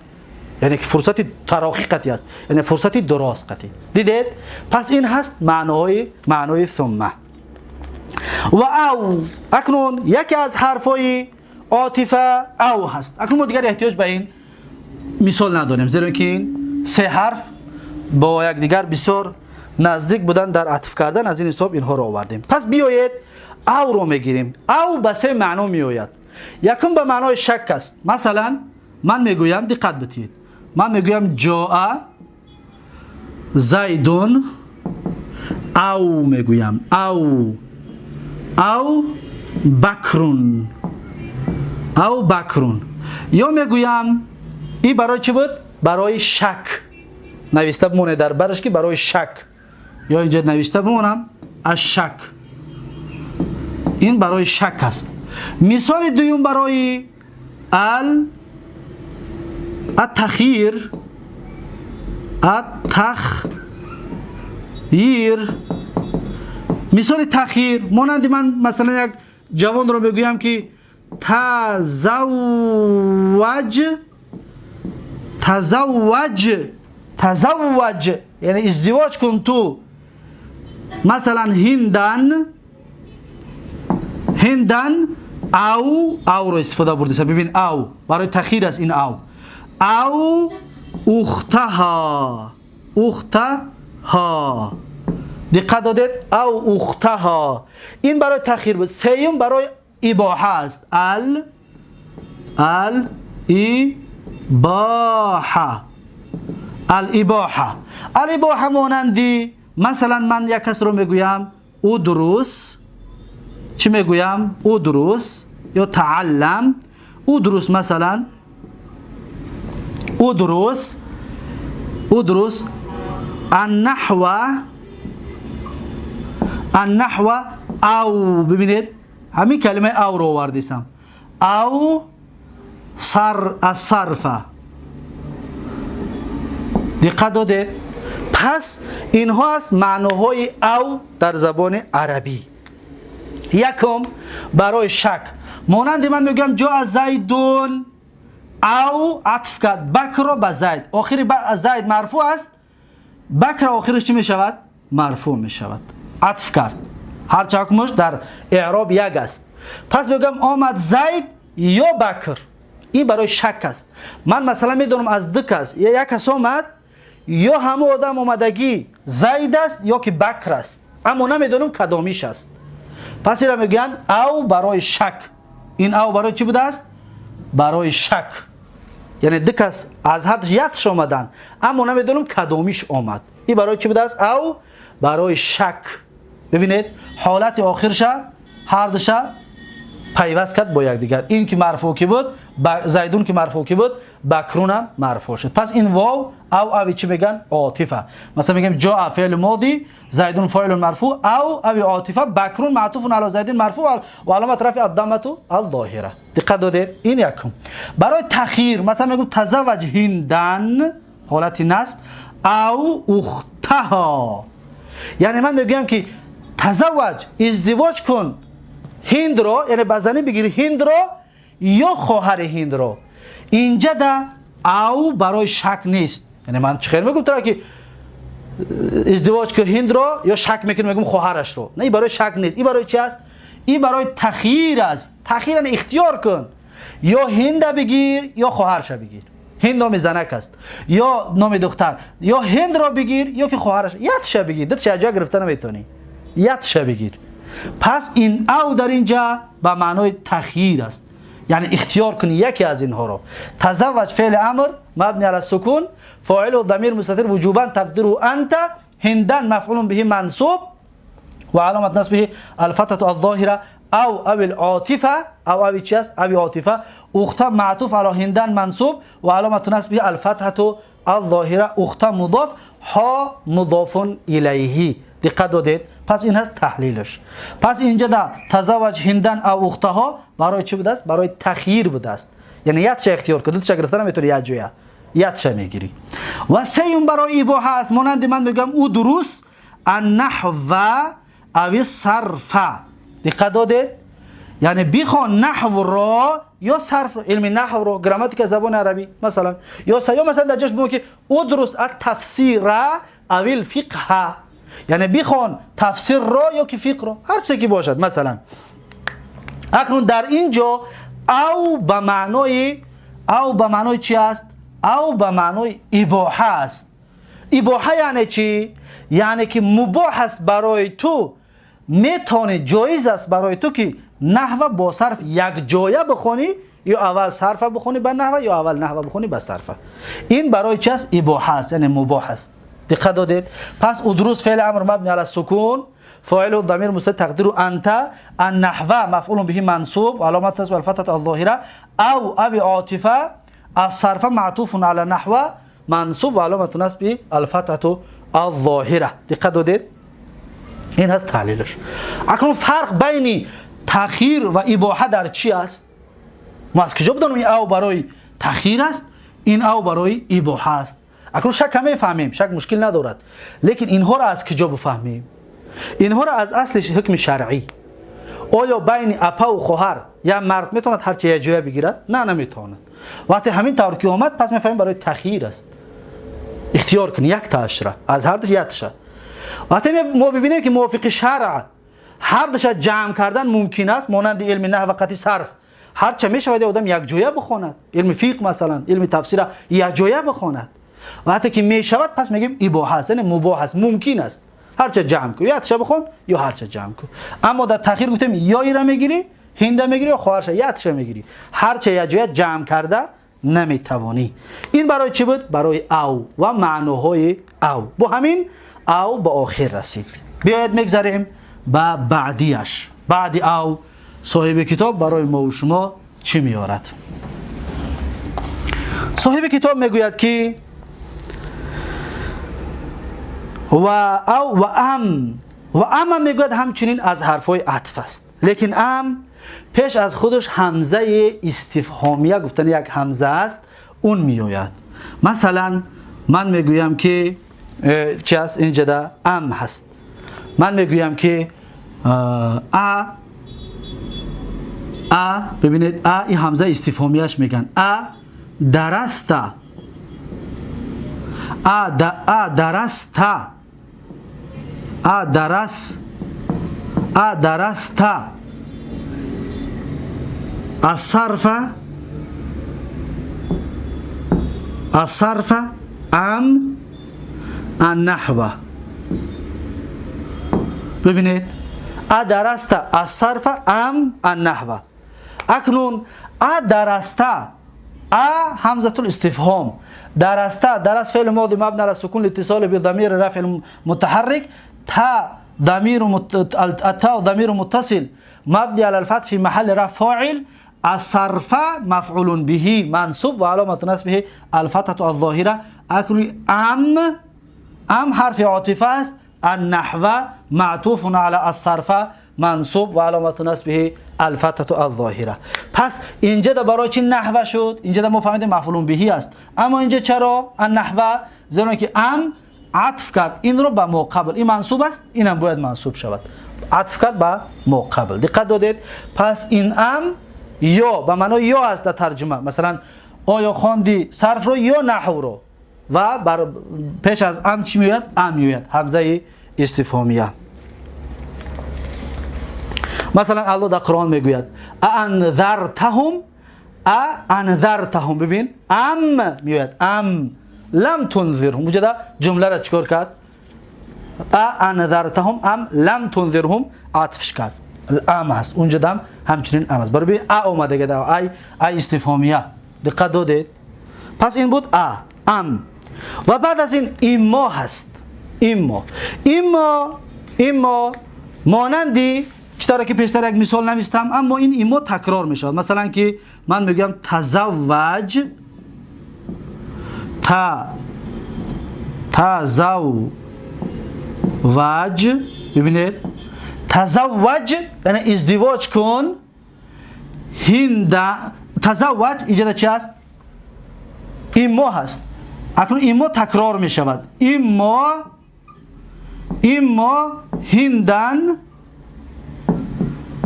яъне ки фурсати тарохӣ қатӣ аст, яъне фурсати дуроз қатӣ. Дидед? Пас ин ҳаст маъноҳои маънои сумма ва ав. Акнун яке аз ҳарфҳои отифа ав ҳаст. Акнун мо дигар эҳтиёҷ ба ин мисол надорем, зеро ки ин се ҳарф бо якдигар бисёр наздик будан дар атф кардан, аз ин ҳисоб инҳоро овардем. Пас биёед, авро мегирем. Ав ба се маъно меояд. Якум ба маънои шак аст. Масалан, ман мегӯям, диққат битиҳед, ман мегӯям: ҷоа Зайдун ав, мегӯям, ав Бакрун, ав Бакрун. Ё мегӯям, и барои чӣ буд? Барои шак. Нависта бимонед дар бараш, ки барои шак, ё инҷа навишта бимонам: ашшак. Ин барои шак аст. Мисоли дуюм барои ал аттахир, аттахир. Мисоли тахир монанди ман, масалан, як ҷавонро мегӯям, ки тазавваҷ, тазавваҷ, тазавваҷ, яъне издивоҷ кун ту, масалан, Ҳиндан, Ҳиндан ав. Авро истифода бурдиса, бибин, ав барои тахир аст ин ав. Ав ухтаҳа, ухтаҳа. Диққат додед? Ав ухтаҳа, ин барои тахир буд. Сеюм барои ибоҳа аст, ал ибоҳа, ал ибоҳа. Ал ибоҳа монанди, масалан, ман як касро мегӯям: удрус. Чӣ мегӯям? Удрус ё тааллам, удрус, масалан, удрус, удрус аннаҳва, аннаҳва ав. Бибинед, ҳамин калимаи авро овардисам, ав сар асарфа. Диққат додед? Пас инҳо аст маъноҳои ав дар забони арабӣ. Якум барои шак, монанди ман мегӯям: ҷоа Зайдун ав, атф кард Бакрро ба Зайд. Охири Зайд марфӯъ аст, Бакра охираш чӣ мешавад? Марфӯъ мешавад. Атф кард, ҳарча ҳукмаш дар эъроб як аст. Пас мегӯям: омад Зайд ё Бакр. Ин барои шак аст. Ман, масалан, медонам, аз ду кас як кас омад, ё ҳамон одам омадагӣ Зайд аст, ё ки Бакр аст, аммо намедонам кадомиш аст. Пас ира мегӯянд ав барои шак. Ин ав барои чӣ будааст? Барои шак, яъне ду кас аз ҳар якш омаданд, аммо намедонам кадомиш омад. Ин барои чӣ будааст? Ав барои шак. Бибинед, ҳолати охирша ҳардуша Пайваст кард бо якдигар. Ин ки марфӯъ ки буд, Зайдун ки марфӯъ ки буд, Бакрун ҳам марфӯъ шуд. Пас ин вов ав ави чӣ мегӯянд? Отифа. Масалан мегӯем ҷоа феъли моди, Зайдун фоилун марфӯъ, ав ави отифа, Бакрун маътуфун ала Зайдин марфӯъ ва аломат рафъи ад-даммату аз-зоҳира. Диққат додед? Ин якум. Барои тахйир масалан мегӯем тазавваҷ ҳиндан, ҳолати насб, ав ухтаҳо. Яъне ман мегӯям ки тазавваҷ, издивоҷ кун ҳиндро, яъне ба занӣ бигир ҳиндро ё хоҳари ҳиндро. Инҷа да ав барои шак нест. Яъне ман чӣ хел мегӯям тура ки издивоҷ кун ҳиндро ё шак мекунам мегӯям хоҳарашро. Не, ин барои шак нест. Ин барои чӣ аст? Ин барои тахйир аст. Тахйир яъне ихтиёр кун. Ё ҳинда бигир ё хоҳарша бигир. Ҳинд номи занак аст ё номи духтар. Ё ҳиндро бигир ё ки хоҳараш. Якша бигир. Дутша ҷо гирифта наметавонӣ. Якша бигир. Пас ин ав дар инҷа ба маънои тахйир аст. Яъне ихтиёр кунӣ яке аз инҳоро. Тазавваҷ феъли амр мабни ала сукун, фоилу дамир мустатир вуҷубан тақдиру анта, ҳиндан мафъулун биҳи мансуб ва аломат насбиҳи алфатҳату аз-зоҳира, ав ави отифа, ав ави чи аст? Ави отифа, ухта маътуф ала ҳиндан мансуб ва аломату насбиҳи алфатҳату аз-зоҳира, ухта мудоф, ҳо мудофун илайҳи. Диққат додед? Пас ин ҳаст таҳлилаш. Пас инҷа да тазавваҷ ҳиндан ав ухтаҳо барои чӣ будааст? Барои тахйир будааст. Яъне якша ихтиёр кун, дутша гирифта наметавонӣ як ҷоя. Якша мегирӣ. Ва сеюм барои ибоҳа аст. Монанди ман мегӯям удрус аннаҳва ави сарфа. Диққат додед? Яъне бихон наҳвро ё сарфро, илми наҳвро, грамматика забони арабӣ масалан. Ё масалан дар ҷош бигӯ ки удрус ат-тафсира авил фиқҳа. Яъне бихон тафсирро ё ки фиқҳро, ҳар чизе ки бошад масалан. Акнун дар ин ҷо ав ба маънои, ав ба маънои чӣ аст? Ав ба маънои ибоҳа аст. Ибоҳа яъне чӣ? Яъне ки мубоҳ аст барои ту, метавонӣ, ҷоиз аст барои ту ки наҳва бо сарф якҷоя бихонӣ, ё аввал сарфа бихонӣ ба наҳва, ё аввал наҳва бихонӣ ба сарфа. Ин барои чӣ аст? Ибоҳа аст, яъне мубоҳ аст. Диққат додед? Пас удрус феъли амр мабни ала сукун, фоилу дамир мустатир тақдиру анта, аннаҳва мафъулун биҳи мансуб, аломат насб алфатҳату аз-зоҳира, ав ави отифа, ас-сарфа маътуфун ала наҳва мансуб ва аломату насби алфатҳату аз-зоҳира. Диққат додед? Ин ҳаст таҳлилаш. Акнун фарқ байни тахйир ва ибоҳа дар чӣ аст? Мо аз куҷо бидонем ин ав барои тахйир аст, ин ав барои ибоҳа аст? Акнун шак ҳам мефаҳмем, шак мушкил надорад, лекин инҳоро аз куҷо бифаҳмем? Инҳоро аз асли ҳукми шаръӣ. Оё байни апаву хоҳар як мард метавонад ҳарчи як ҷоя бигирад? На, наметавонад. Вақте ҳамин тавр ки омад, пас мефаҳмем барои тахйир аст. Ихтиёр кунӣ як таашра, аз ҳар душ якташа. Вақте мо бибинем ки мувофиқи шаръ ҳар душа ҷамъ кардан мумкин аст, монанди илми наҳв қати сарф, ҳарча мешавад як одам якҷоя бихонад, илми фиқҳ масалан, илми тафсира якҷоя бихонад. Вақте ки мешавад, пас мегӯем ибоҳа аст, яъне мубоҳ аст, мумкин аст. Ҳарча ҷамъ кун, ё якташа бихон, ё ҳарча ҷамъ кун. Аммо дар тахйир гуфтем ё ира мегирӣ, ҳинда мегирӣ, ё хоҳарша, якташа мегирӣ. Ҳарча якҷоя ҷамъ карда наметавонӣ. Ин барои чӣ буд? Барои ав ва маъноҳои ав. Бо ҳамин ав ба охир расид. Биёед мегзарем ба баъдияш. Баъди ав соҳиби китоб барои мо шумо чӣ меорад? Соҳиби китоб мегӯяд ки ва ав ва ам, ва ам мегӯяд ҳамчунин аз ҳарфҳои атф аст, лекин ам пеш аз худаш ҳамзаи истифҳомия гуфтани як ҳамза аст, он меояд. Масалан ман мегӯям ки чӣ аст инҷада? Ам ҳаст. Ман мегӯям ки а, бибинед, а ин ҳамзаи истифҳомияш мегӯянд. А дараста, а да, а дараста, а дарас, а дараста асарфа, асарфа ам аннаҳва. Бибинед, а дараста асарфа ам аннаҳва. Акнун а дараста, а ҳамзатул истифҳом, дараста, дарас феъли моди мабни ала сукун литисоли бидамири рафъи мутаҳаррик, та ضمير التاء ضمير متصل مبني على الفتح في محل رفع فاعل، الصرف مفعول به منصوب وعلامة نصبه الفتحة الظاهرة. اکنون ام حرف عاطفه است، النحو معطوف على الصرف منصوب وعلامة نصبه الفتحة الظاهرة. پس اینجا برای چی نحوه شد؟ اینجا ما فهمیدیم مفعول به است، اما اینجا چرا النحوه؟ زیرا که ام عطف کرد این رو به ما قبل، این منصوب است، اینم باید منصوب شود، عطف کرد به ما قبل. دقت دادید؟ پس این ام یا به معنای یا است در ترجمه. مثلا آیا خواندی صرف رو یا نحو رو، و بر پیش از ام چی میاد؟ ام میاد، همزه استفهامیه. مثلا الله در قرآن میگوید انذرتهم، انذرتهم، ببین ام میاد، ام لم تنذرهم. اونجا جمله را چیکار کرد؟ انذرتهم ام لم تنذرهم عطفش کرد، ام هست اونجا، دم همچنین ام هست. برای ببین ا اومده که ای ای استفهامیه. دقت دادید؟ پس این بود ا ام. و بعد از این اما هست. اما اما اما مانندی چطور که پیشتر یک مثال نوشتم، اما این اما تکرار می شود. مثلا که من میگم تزوج، تزوج، ببینید تزوج یعنی ازدواج کن. هند تزوج اینجا چی است؟ اما هست. اکنون اما تکرار می شود. اما اما هندن،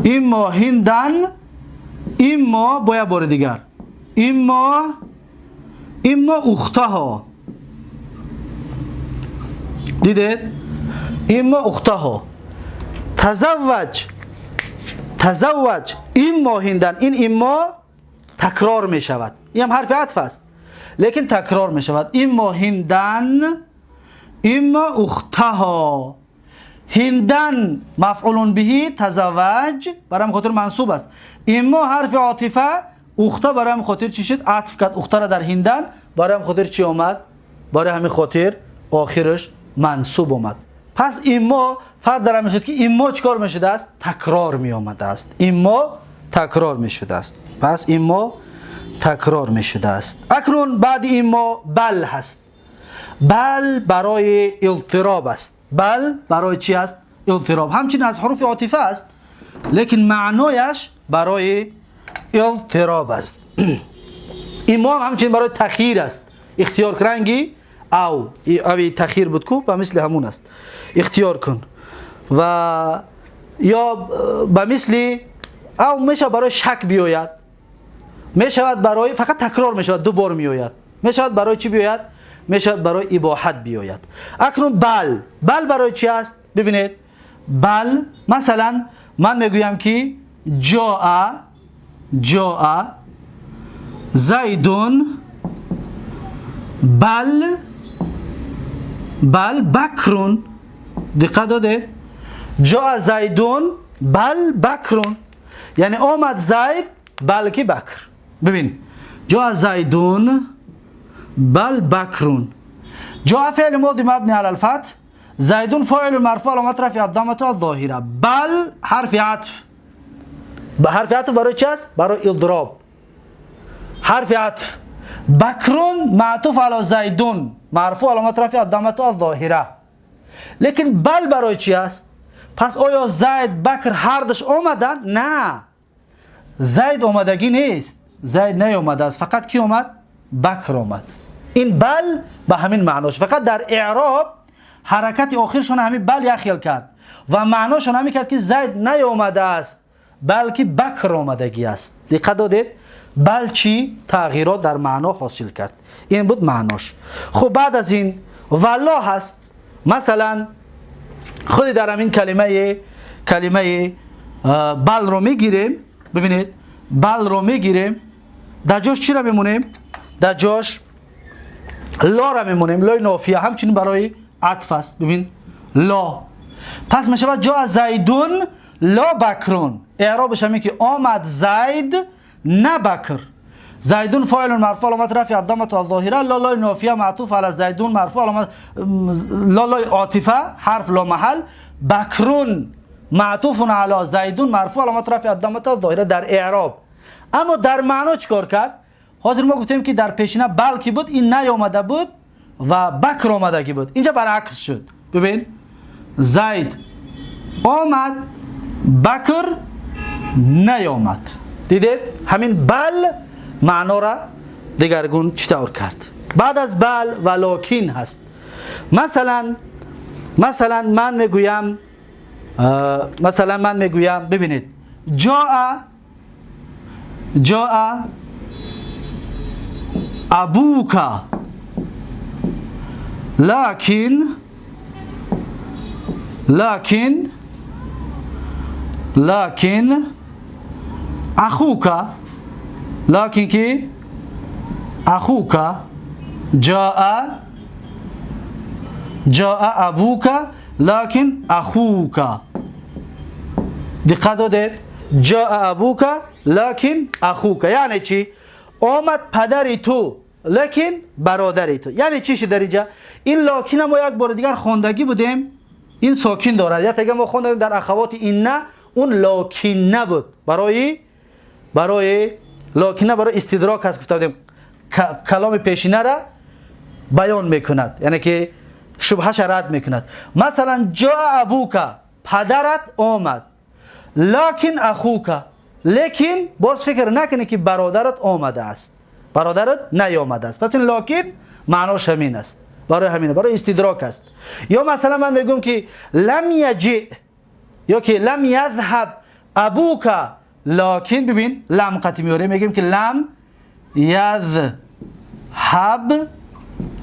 اما هندن، اما باید بار دیگر اما اما اختها. دیدید؟ اما اختها. تزوج، تزوج اما هندن، این اما تکرار می شود، این هم حرف عطف است لیکن تکرار می شود. اما هندن، اما اختها. هندن مفعول به تزوج برام خاطر منصوب است. اما حرف عاطفه، اخته برام خاطر چی شد؟ عطف کرد اخته را در هندن، برام خاطر چی آمد؟ برای همین خاطر آخرش منصوب آمد. پس اما فرق در میشد که اما چیکار میشده است؟ تکرار می آمده است. اما تکرار می شده است. پس اما تکرار می شده است. اکنون بعد اما بل هست. بل برای اضطراب است. بل برای چی است؟ اضطراب. همچنین از حروف عاطفه است، لیکن معنایش برای اضطراب است. اما همچنین برای تخییر است. اختیار کرنگی او اوی تخییر بود کو به مثل همون است. اختیار کن و یا به مثل او میشه برای شک بیاید، میشود برای فقط تکرار میشود، دو بار میآید. میشود برای چی بیاید؟ میشود برای اباحت بیاید. اکنون بل، بل برای چی است؟ ببینید بل مثلا من میگویم که جاء، جاء زیدون بل، بل بکرون. دقت داده؟ جاء زیدون بل بکرون، یعنی آمد زید بلکه بکر. ببین جاء زیدون بل بکرون. جاء فعل ماضی مبنی علی الفتح، زیدون فاعل مرفوع علامت رفع الضمه الظاهره، بل حرف عطف. به حرف عطف برای چی است؟ برای اضراب. حرف عطف. بکرون معطوف علی زیدون مرفوع علامت رفع الضمه الظاهره. لیکن بل برای چی است؟ پس آیا زید بکر هر دوش آمدن؟ نه، زید آمدگی نیست، زید نیامده است، فقط کی آمد؟ بکر آمد. این بل به همین معناش، فقط در اعراب حرکت آخرشون همین بل یخیل کرد و معناشون همین کرد که زید نیامده است بلکه بکر آمدگی است. دقت دادید؟ بل چی تغییرات در معنا حاصل کرد. این بود معناش. خب بعد از این والله هست. مثلا خود در همین کلمه بل رو میگیریم. ببینید بل رو میگیریم، در جاش چی رو میمونیم؟ در جاش لا را میمونیم، لای نافیه همچنین برای عطف است. ببین لا، پس میشود جا زیدون لا بکرون. اعرابش همین که آمد زید نه بکر. زیدون فاعل مرفوع علامت رفع الضمه الظاهره، لا لای نافیه معطوف علی زیدون مرفوع علامت لا لای عاطفه حرف لا محل بکرون معطوف علی زیدون مرفوع علامت رفع الضمه الظاهره در اعراب. اما در معنا چیکار کرد؟ حاضر ما گفتیم که در پیشینه بلکی بود، این نیامده بود و بکر آمدگی بود. اینجا برعکس شد. ببین زید آمد، بکر نیامد. دیدید؟ همین بل معنا را دیگرگون چطور کرد. بعد از بل و لاکین هست. مثلا من میگویم، ببینید جاء ابوک لكن لكن لكن اخوك، لكن کی اخوك، جاء ابوك لكن اخوك. دقت دادید؟ جاء ابوك لكن اخوك یعنی چی؟ آمد پدر تو لیکن برادر تو. یعنی چی شد در اینجا؟ این لاکین ما یک بار دیگر خواندگی بودیم، این ساکین دارد. یا دیگه ما خواندیم در اخوات این نه، اون لاکین نبود. برای لاکین برای استدراک هست گفته بودیم، کلام پیشینه را بیان میکند، یعنی که شبهش رد میکند. مثلا جاء ابوک، پدرت آمد، لکن اخوک، لیکن باز فکر نکنی که برادرت آمده است، برادرت نیامده است. پس این لاکن معناش همین است، برای همینه، برای استدراک است. یا مثلا من میگم که لم یجئ یا که لم یذهب ابوک لکن، ببین لم قطعی میاره، میگیم که لم یذهب،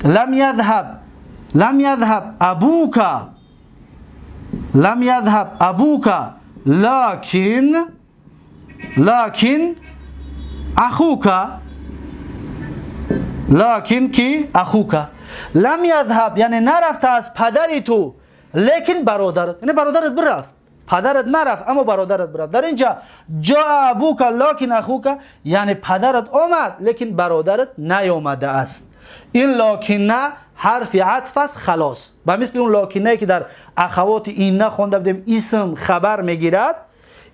لم یذهب، لم یذهب ابوک، لم یذهب ابوک لکن، لکن اخوک، لکن کی اخوک. لم یذهب یعنی نرفته از پدری تو، لیکن برادرت، یعنی برادرت برفت، پدرت نرفت اما برادرت برفت. در اینجا جاء ابوک لکن اخوک یعنی پدرت آمد لیکن برادرت نیامده است. این لکن نه حرف عطف است، خلاص. به مثل اون لکنه که در اخوات این نه خوانده بودیم اسم خبر میگیرد،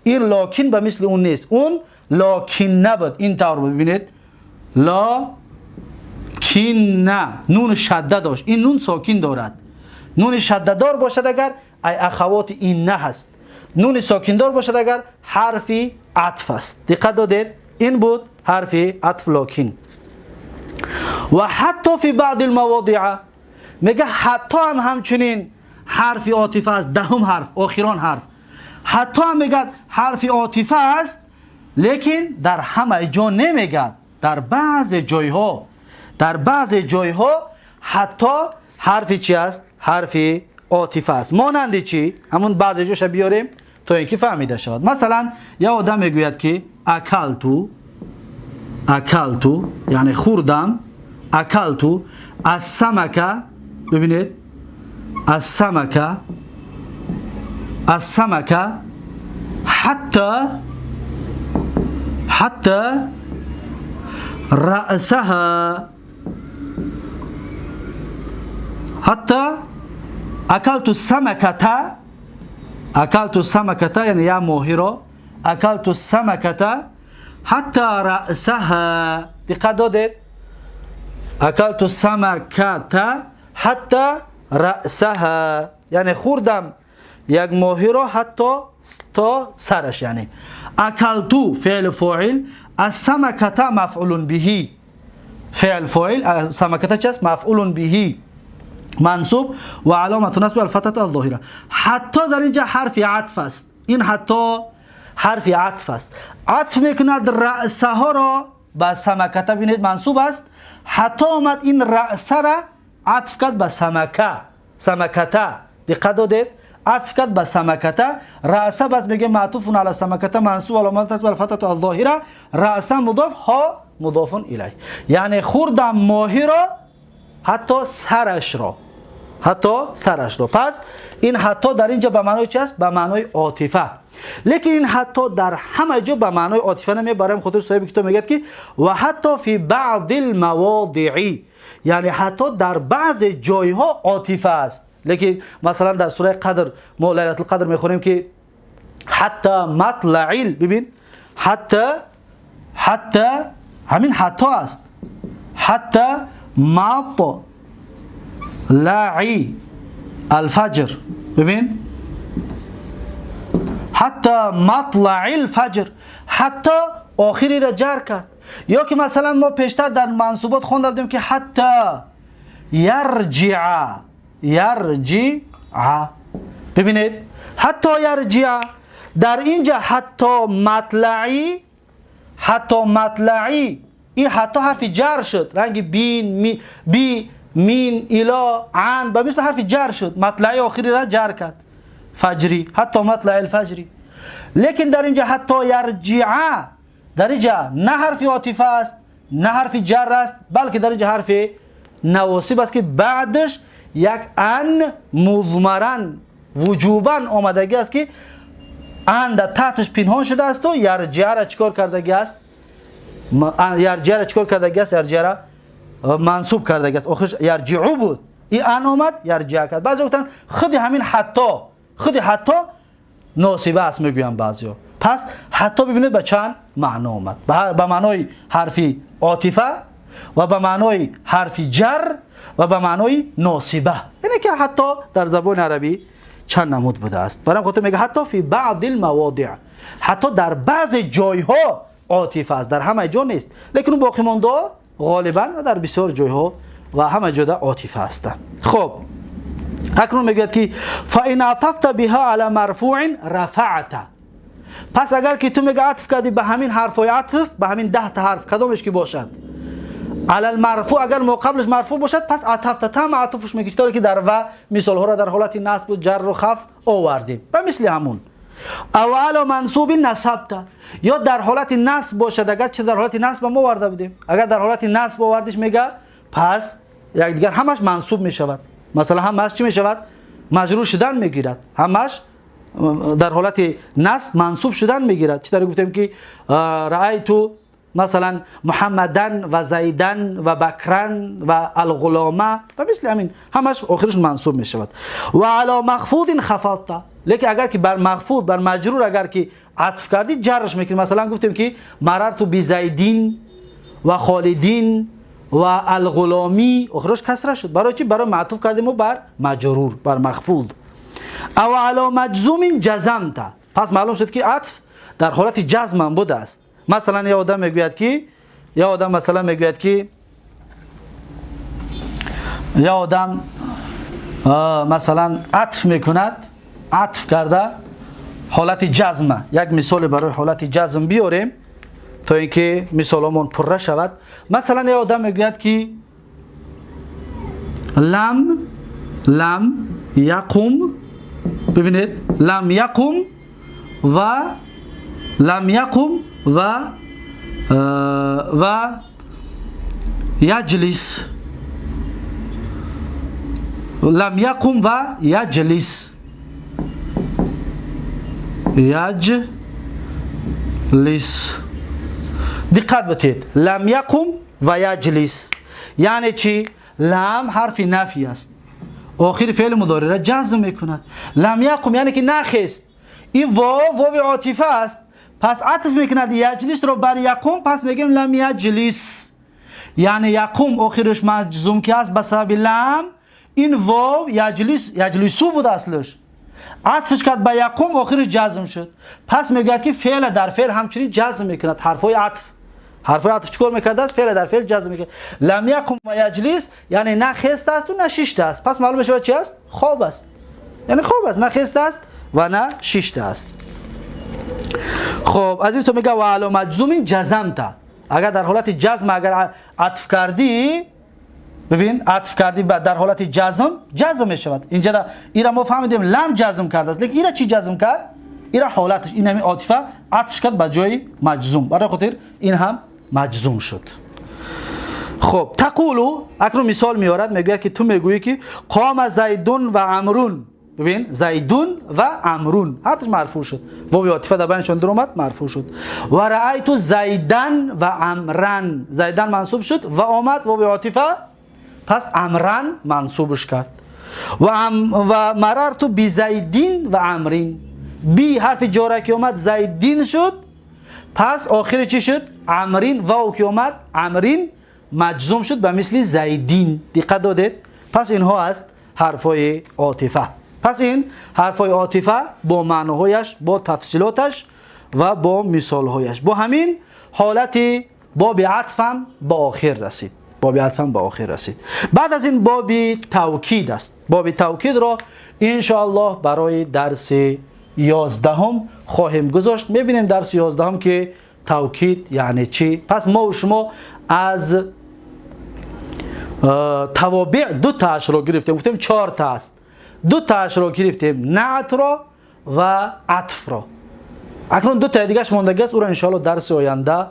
این لکن به مثل اون نیست، اون لکن نبود. این طور ببینید، لا کین نون شده داشت، این نون ساکن دارد. نون شده دار باشد اگر ای اخوات این نه هست، نون ساکن دار باشد اگر حرف عطف است. دقت دادید؟ این بود حرف عطف لکن. و حتی فی بعض المواضع، میگه حتی هم همچنین حرف عاطفه است، دهم حرف، آخران حرف. حتی هم میگه حرف عاطفه است، لیکن در همه جا نمیگه، در بعض جایها، در بعض جایها حتی حرف چی است؟ حرف عاطفه است. مانند چی؟ همون بعض جاشو بیاریم تا اینکه فهمیده شود. مثلا یه آدم میگوید که اکلتو، اکلتو یعنی خوردم، اکلتو السمکه، ببینید السمکه، السمکه حتی، حتی رأسها، حتی اکلت السمکة، اکلت السمکة یعنی یا ماهی را، اکلت السمکة حتی رأسها. دقت دادید؟ اکلت السمکة حتی رأسها یعنی خوردم یک ماهی را حتی تا سرش. یعنی اکلتو فعل فاعل، السمکة مفعول به، فعل فاعل، السمکة چیست؟ مفعول به منصوب و علامت نصب الفتحة الظاهره. حتی در اینجا حرف عطف است، این حتی حرف عطف است، عطف میکند رأسه ها را به سمکه. ببینید منصوب است، حتی آمد این رأسه را عطف کرد به سمکه، سمکته. دقت دادید؟ عطف کرد به سمکته. رأسه بس میگه معطوف علی سمکته منصوب علامت نصب الفتحة الظاهره، رأسه مضاف، ها مضاف الیه. یعنی خوردم ماهی را حتی سرش را، حتی سرش را. پس این حتی در اینجا به معنای چی است؟ به معنای عاطفه. لیکن این حتی در همه جا به معنای عاطفه نمیبرم، خاطر صاحب کتاب میگه که و حتی فی بعض المواضع، یعنی حتی در بعض جایها عاطفه است. Лекин масалан дар сураи Қадр мо Лайлатул Қадр мехонем ки ҳатто матлаил, бибин, ҳатто, ҳатто ҳамин ҳатто аст, ҳатто матлаи алфаҷр. Бибин, ҳатто матлаил фаҷр, ҳатто охириро ҷар кард. Ё ки масалан мо пештар дар мансубот хонда будем ки ҳатто ярҷиа, ярҷиа. Бибинед, ҳатто ярҷиа, дар инҷа ҳатто матлаи, ҳатто матлаи, ин ҳатто ҳарфи ҷар шуд, ранги бин, би, мин, ило, ан, ба мисли ҳарфи ҷар шуд, матлаи охириро ҷар кард, фаҷри, ҳатто матлаи фаҷри. Лекин дар инҷа ҳатто ярҷиа, дар инҷа на ҳарфи отифа аст, на ҳарфи ҷар аст, балки дар инҷа ҳарфи навосиб аст, ки баъдаш як ан музмаран вуҷубан омадагӣ аст, ки ан дар таҳташ пинҳон шудаасту ярҷиара чикор кардагӣ аст? Ярҷиара чикор кардагӣ аст? Ярҷиара мансуб кардагӣ аст. Охирш ярҷиу буд, и ан омад, ярҷиа кард. Баъзе гуфтанд, худи ҳамин ҳатто, худи ҳатто носиба аст, мегӯянд баъзеҳо. Пас ҳатто бибинед, ба чанд маъно омад: ба маънои ҳарфи отифа ва ба маънои ҳарфи ҷар ва ба маънои носиба. Яъне ки ҳатто дар забони арабӣ чанд намуд будааст. Барои хотир мега ҳатто фи баъди лмаводиъ, ҳатто дар баъзе ҷойҳо отифа аст, дар ҳама ҷо нест, лекин боқимондаҳо ғолибан ва дар бисёр ҷойҳо ва ҳама ҷода отифа ҳастанд. Хоб, акнун мегӯяд ки фаин атафта биҳа ала марфуин рафаъта. Пас агар ки ту мега атф кардӣ ба ҳамин ҳарфҳои атф, ба ҳамин 10-та ҳарф кадомеш ки бошад, алал марфу, агар моқаблаш марфу бошад, пас атафта тама атфуш мекунӣ, читоре ки дар ва мисолҳоро дар ҳолати насбу ҷарру хаф овардем, ба мисли ҳамун. Ав ала мансуби насабта, ё дар ҳолати насб бошад, агар чи дар ҳолати насб мо оварда будем, агар дар ҳолати насб овардиш, мега, пас якдигар ҳамаш мансуб мешавад. Масалан, ҳамаш чӣ мешавад? Маҷрур шудан мегирад, ҳамаш дар ҳолати насб мансуб шудан мегирад. Чӣ таре гуфтем ки раайту масалан Муҳаммадан ва Зайдан ва Бакран ва алғулома, ва мисли ҳамин ҳамаш охираш мансуб мешавад. Ва ало махфудин хафадта. Лекин агар ки бар махфуд, бар маҷрур агар ки атф кардӣ, ҷарраш мекунӣ. Масалан, гуфтем ки марарту бизайдин ва Холидин ва алғуломӣ, охираш касра шуд. Барои чӣ? Барои маътуф кардем бар маҷрур, бар махфуд. Ав ало маҷзумин ҷазамта. Пас маълум шуд, ки атф дар ҳолати ҷазмам будааст. Масалан, я одам мегӯяд ки, я одам масалан мегӯяд ки, я одам масалан атф мекунад, атф карда ҳолати ҷазма. Як мисоле барои ҳолати ҷазм биёрем, то ин ки мисолҳомон пурра шавад. Масалан, я одам мегӯяд ки лам яқум, бибинед, лам яқум ва лам яқум ва яҷлис, лам яқум ва яҷлис, яҷлис. Диққат битед, лам яқум ва яҷлис яъне чӣ? Лам ҳарфи нафи аст, охири феъли мудориро ҷазм мекунад. Лам яқум яъне ки нахест. Ин вов, вови отифа аст. Пас атф мекунад яҷлисро бар яқум. Пас мегӯем лам яҷлис, яъне яқум охираш маҷзум ки аст ба сабаби лам, ин вов яҷлис, яҷлису буд аслаш, атфш кард ба яқум, охираш ҷазм шуд. Пас мегӯяд ки феъла дар феъл ҳамчунин ҷазм мекунад. Ҳарфҳои атф, ҳарфҳои атф чӣ кор мекардааст? Феъла дар феъл ҷазм мекунад. Лам яқум ва яҷлис яъне на хеста асту на шишта аст. Пас маълум мешавад, чи аст? Хоб аст, яъне хоб аст, на хеста аст ва на шишта аст. Хоб, аз ин со мега ва ало маҷзумин ҷазамта. Агар дар ҳолати ҷазм агар атф кардӣ, бибин, атф кардӣ дар ҳолати ҷазм, ҷазм мешавад. Инҷа ира мо фаҳмидем, лам ҷазм кардааст, лекин ира чӣ ҷазм кард? Ира ҳолаташ, ин ҳамин отифа атфш кард ба ҷои маҷзум, барои хотир ин ҳам маҷзум шуд. Хоб, тақулу, акнун мисол меорад, мегӯяд ки ту мегӯӣ ки қома Зайдун ва Амрун. Бибин, Зайдун ва Амрун ҳардуш марфӯъ шуд, вови отифа дар байнашон дуромад, марфӯъ шуд. Ва раайту Зайдан ва Амран, Зайдан мансуб шуд ва омад вови отифа, пас Амран мансубш кард. و مررت بزیدین و عمرین، بی حرف جاره که اومد زیدین شد، پس آخر چی شد؟ عمرین. واو که اومد عمرین مجزوم شد به مثل زیدین. دقت دادید؟ پس اینها است حرفای عاطفه. پس این حرفای عاطفه با معناهایش، با تفصیلاتش و با مثالهایش. با همین حالت باب عطفم به آخر رسید. باب عطفم به آخر رسید. بعد از این باب توکید است. باب توکید را انشاءالله برای درس 11 خواهیم گذاشت. میبینیم درس 11 که توکید یعنی چی. پس ما و شما از توابع دو تاش رو گرفتیم، گفتیم 4 تا است، دو تاش رو گرفتیم، نعت را و عطف را. اکنون دو تا دیگهش مانده است، او را انشاءالله درس آینده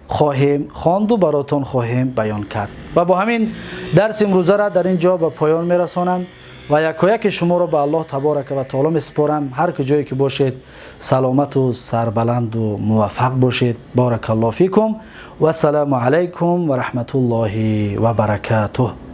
خواهیم خواند و براتون خواهیم بیان کرد. و با همین درس امروزه را در اینجا به پایان میرسانم و یکایک شما را به الله تبارک و تعالی میسپارم. هر کجایی که باشید سلامت و سربلند و موفق باشید. بارک الله فیکم و السلام علیکم و رحمت الله و برکاته.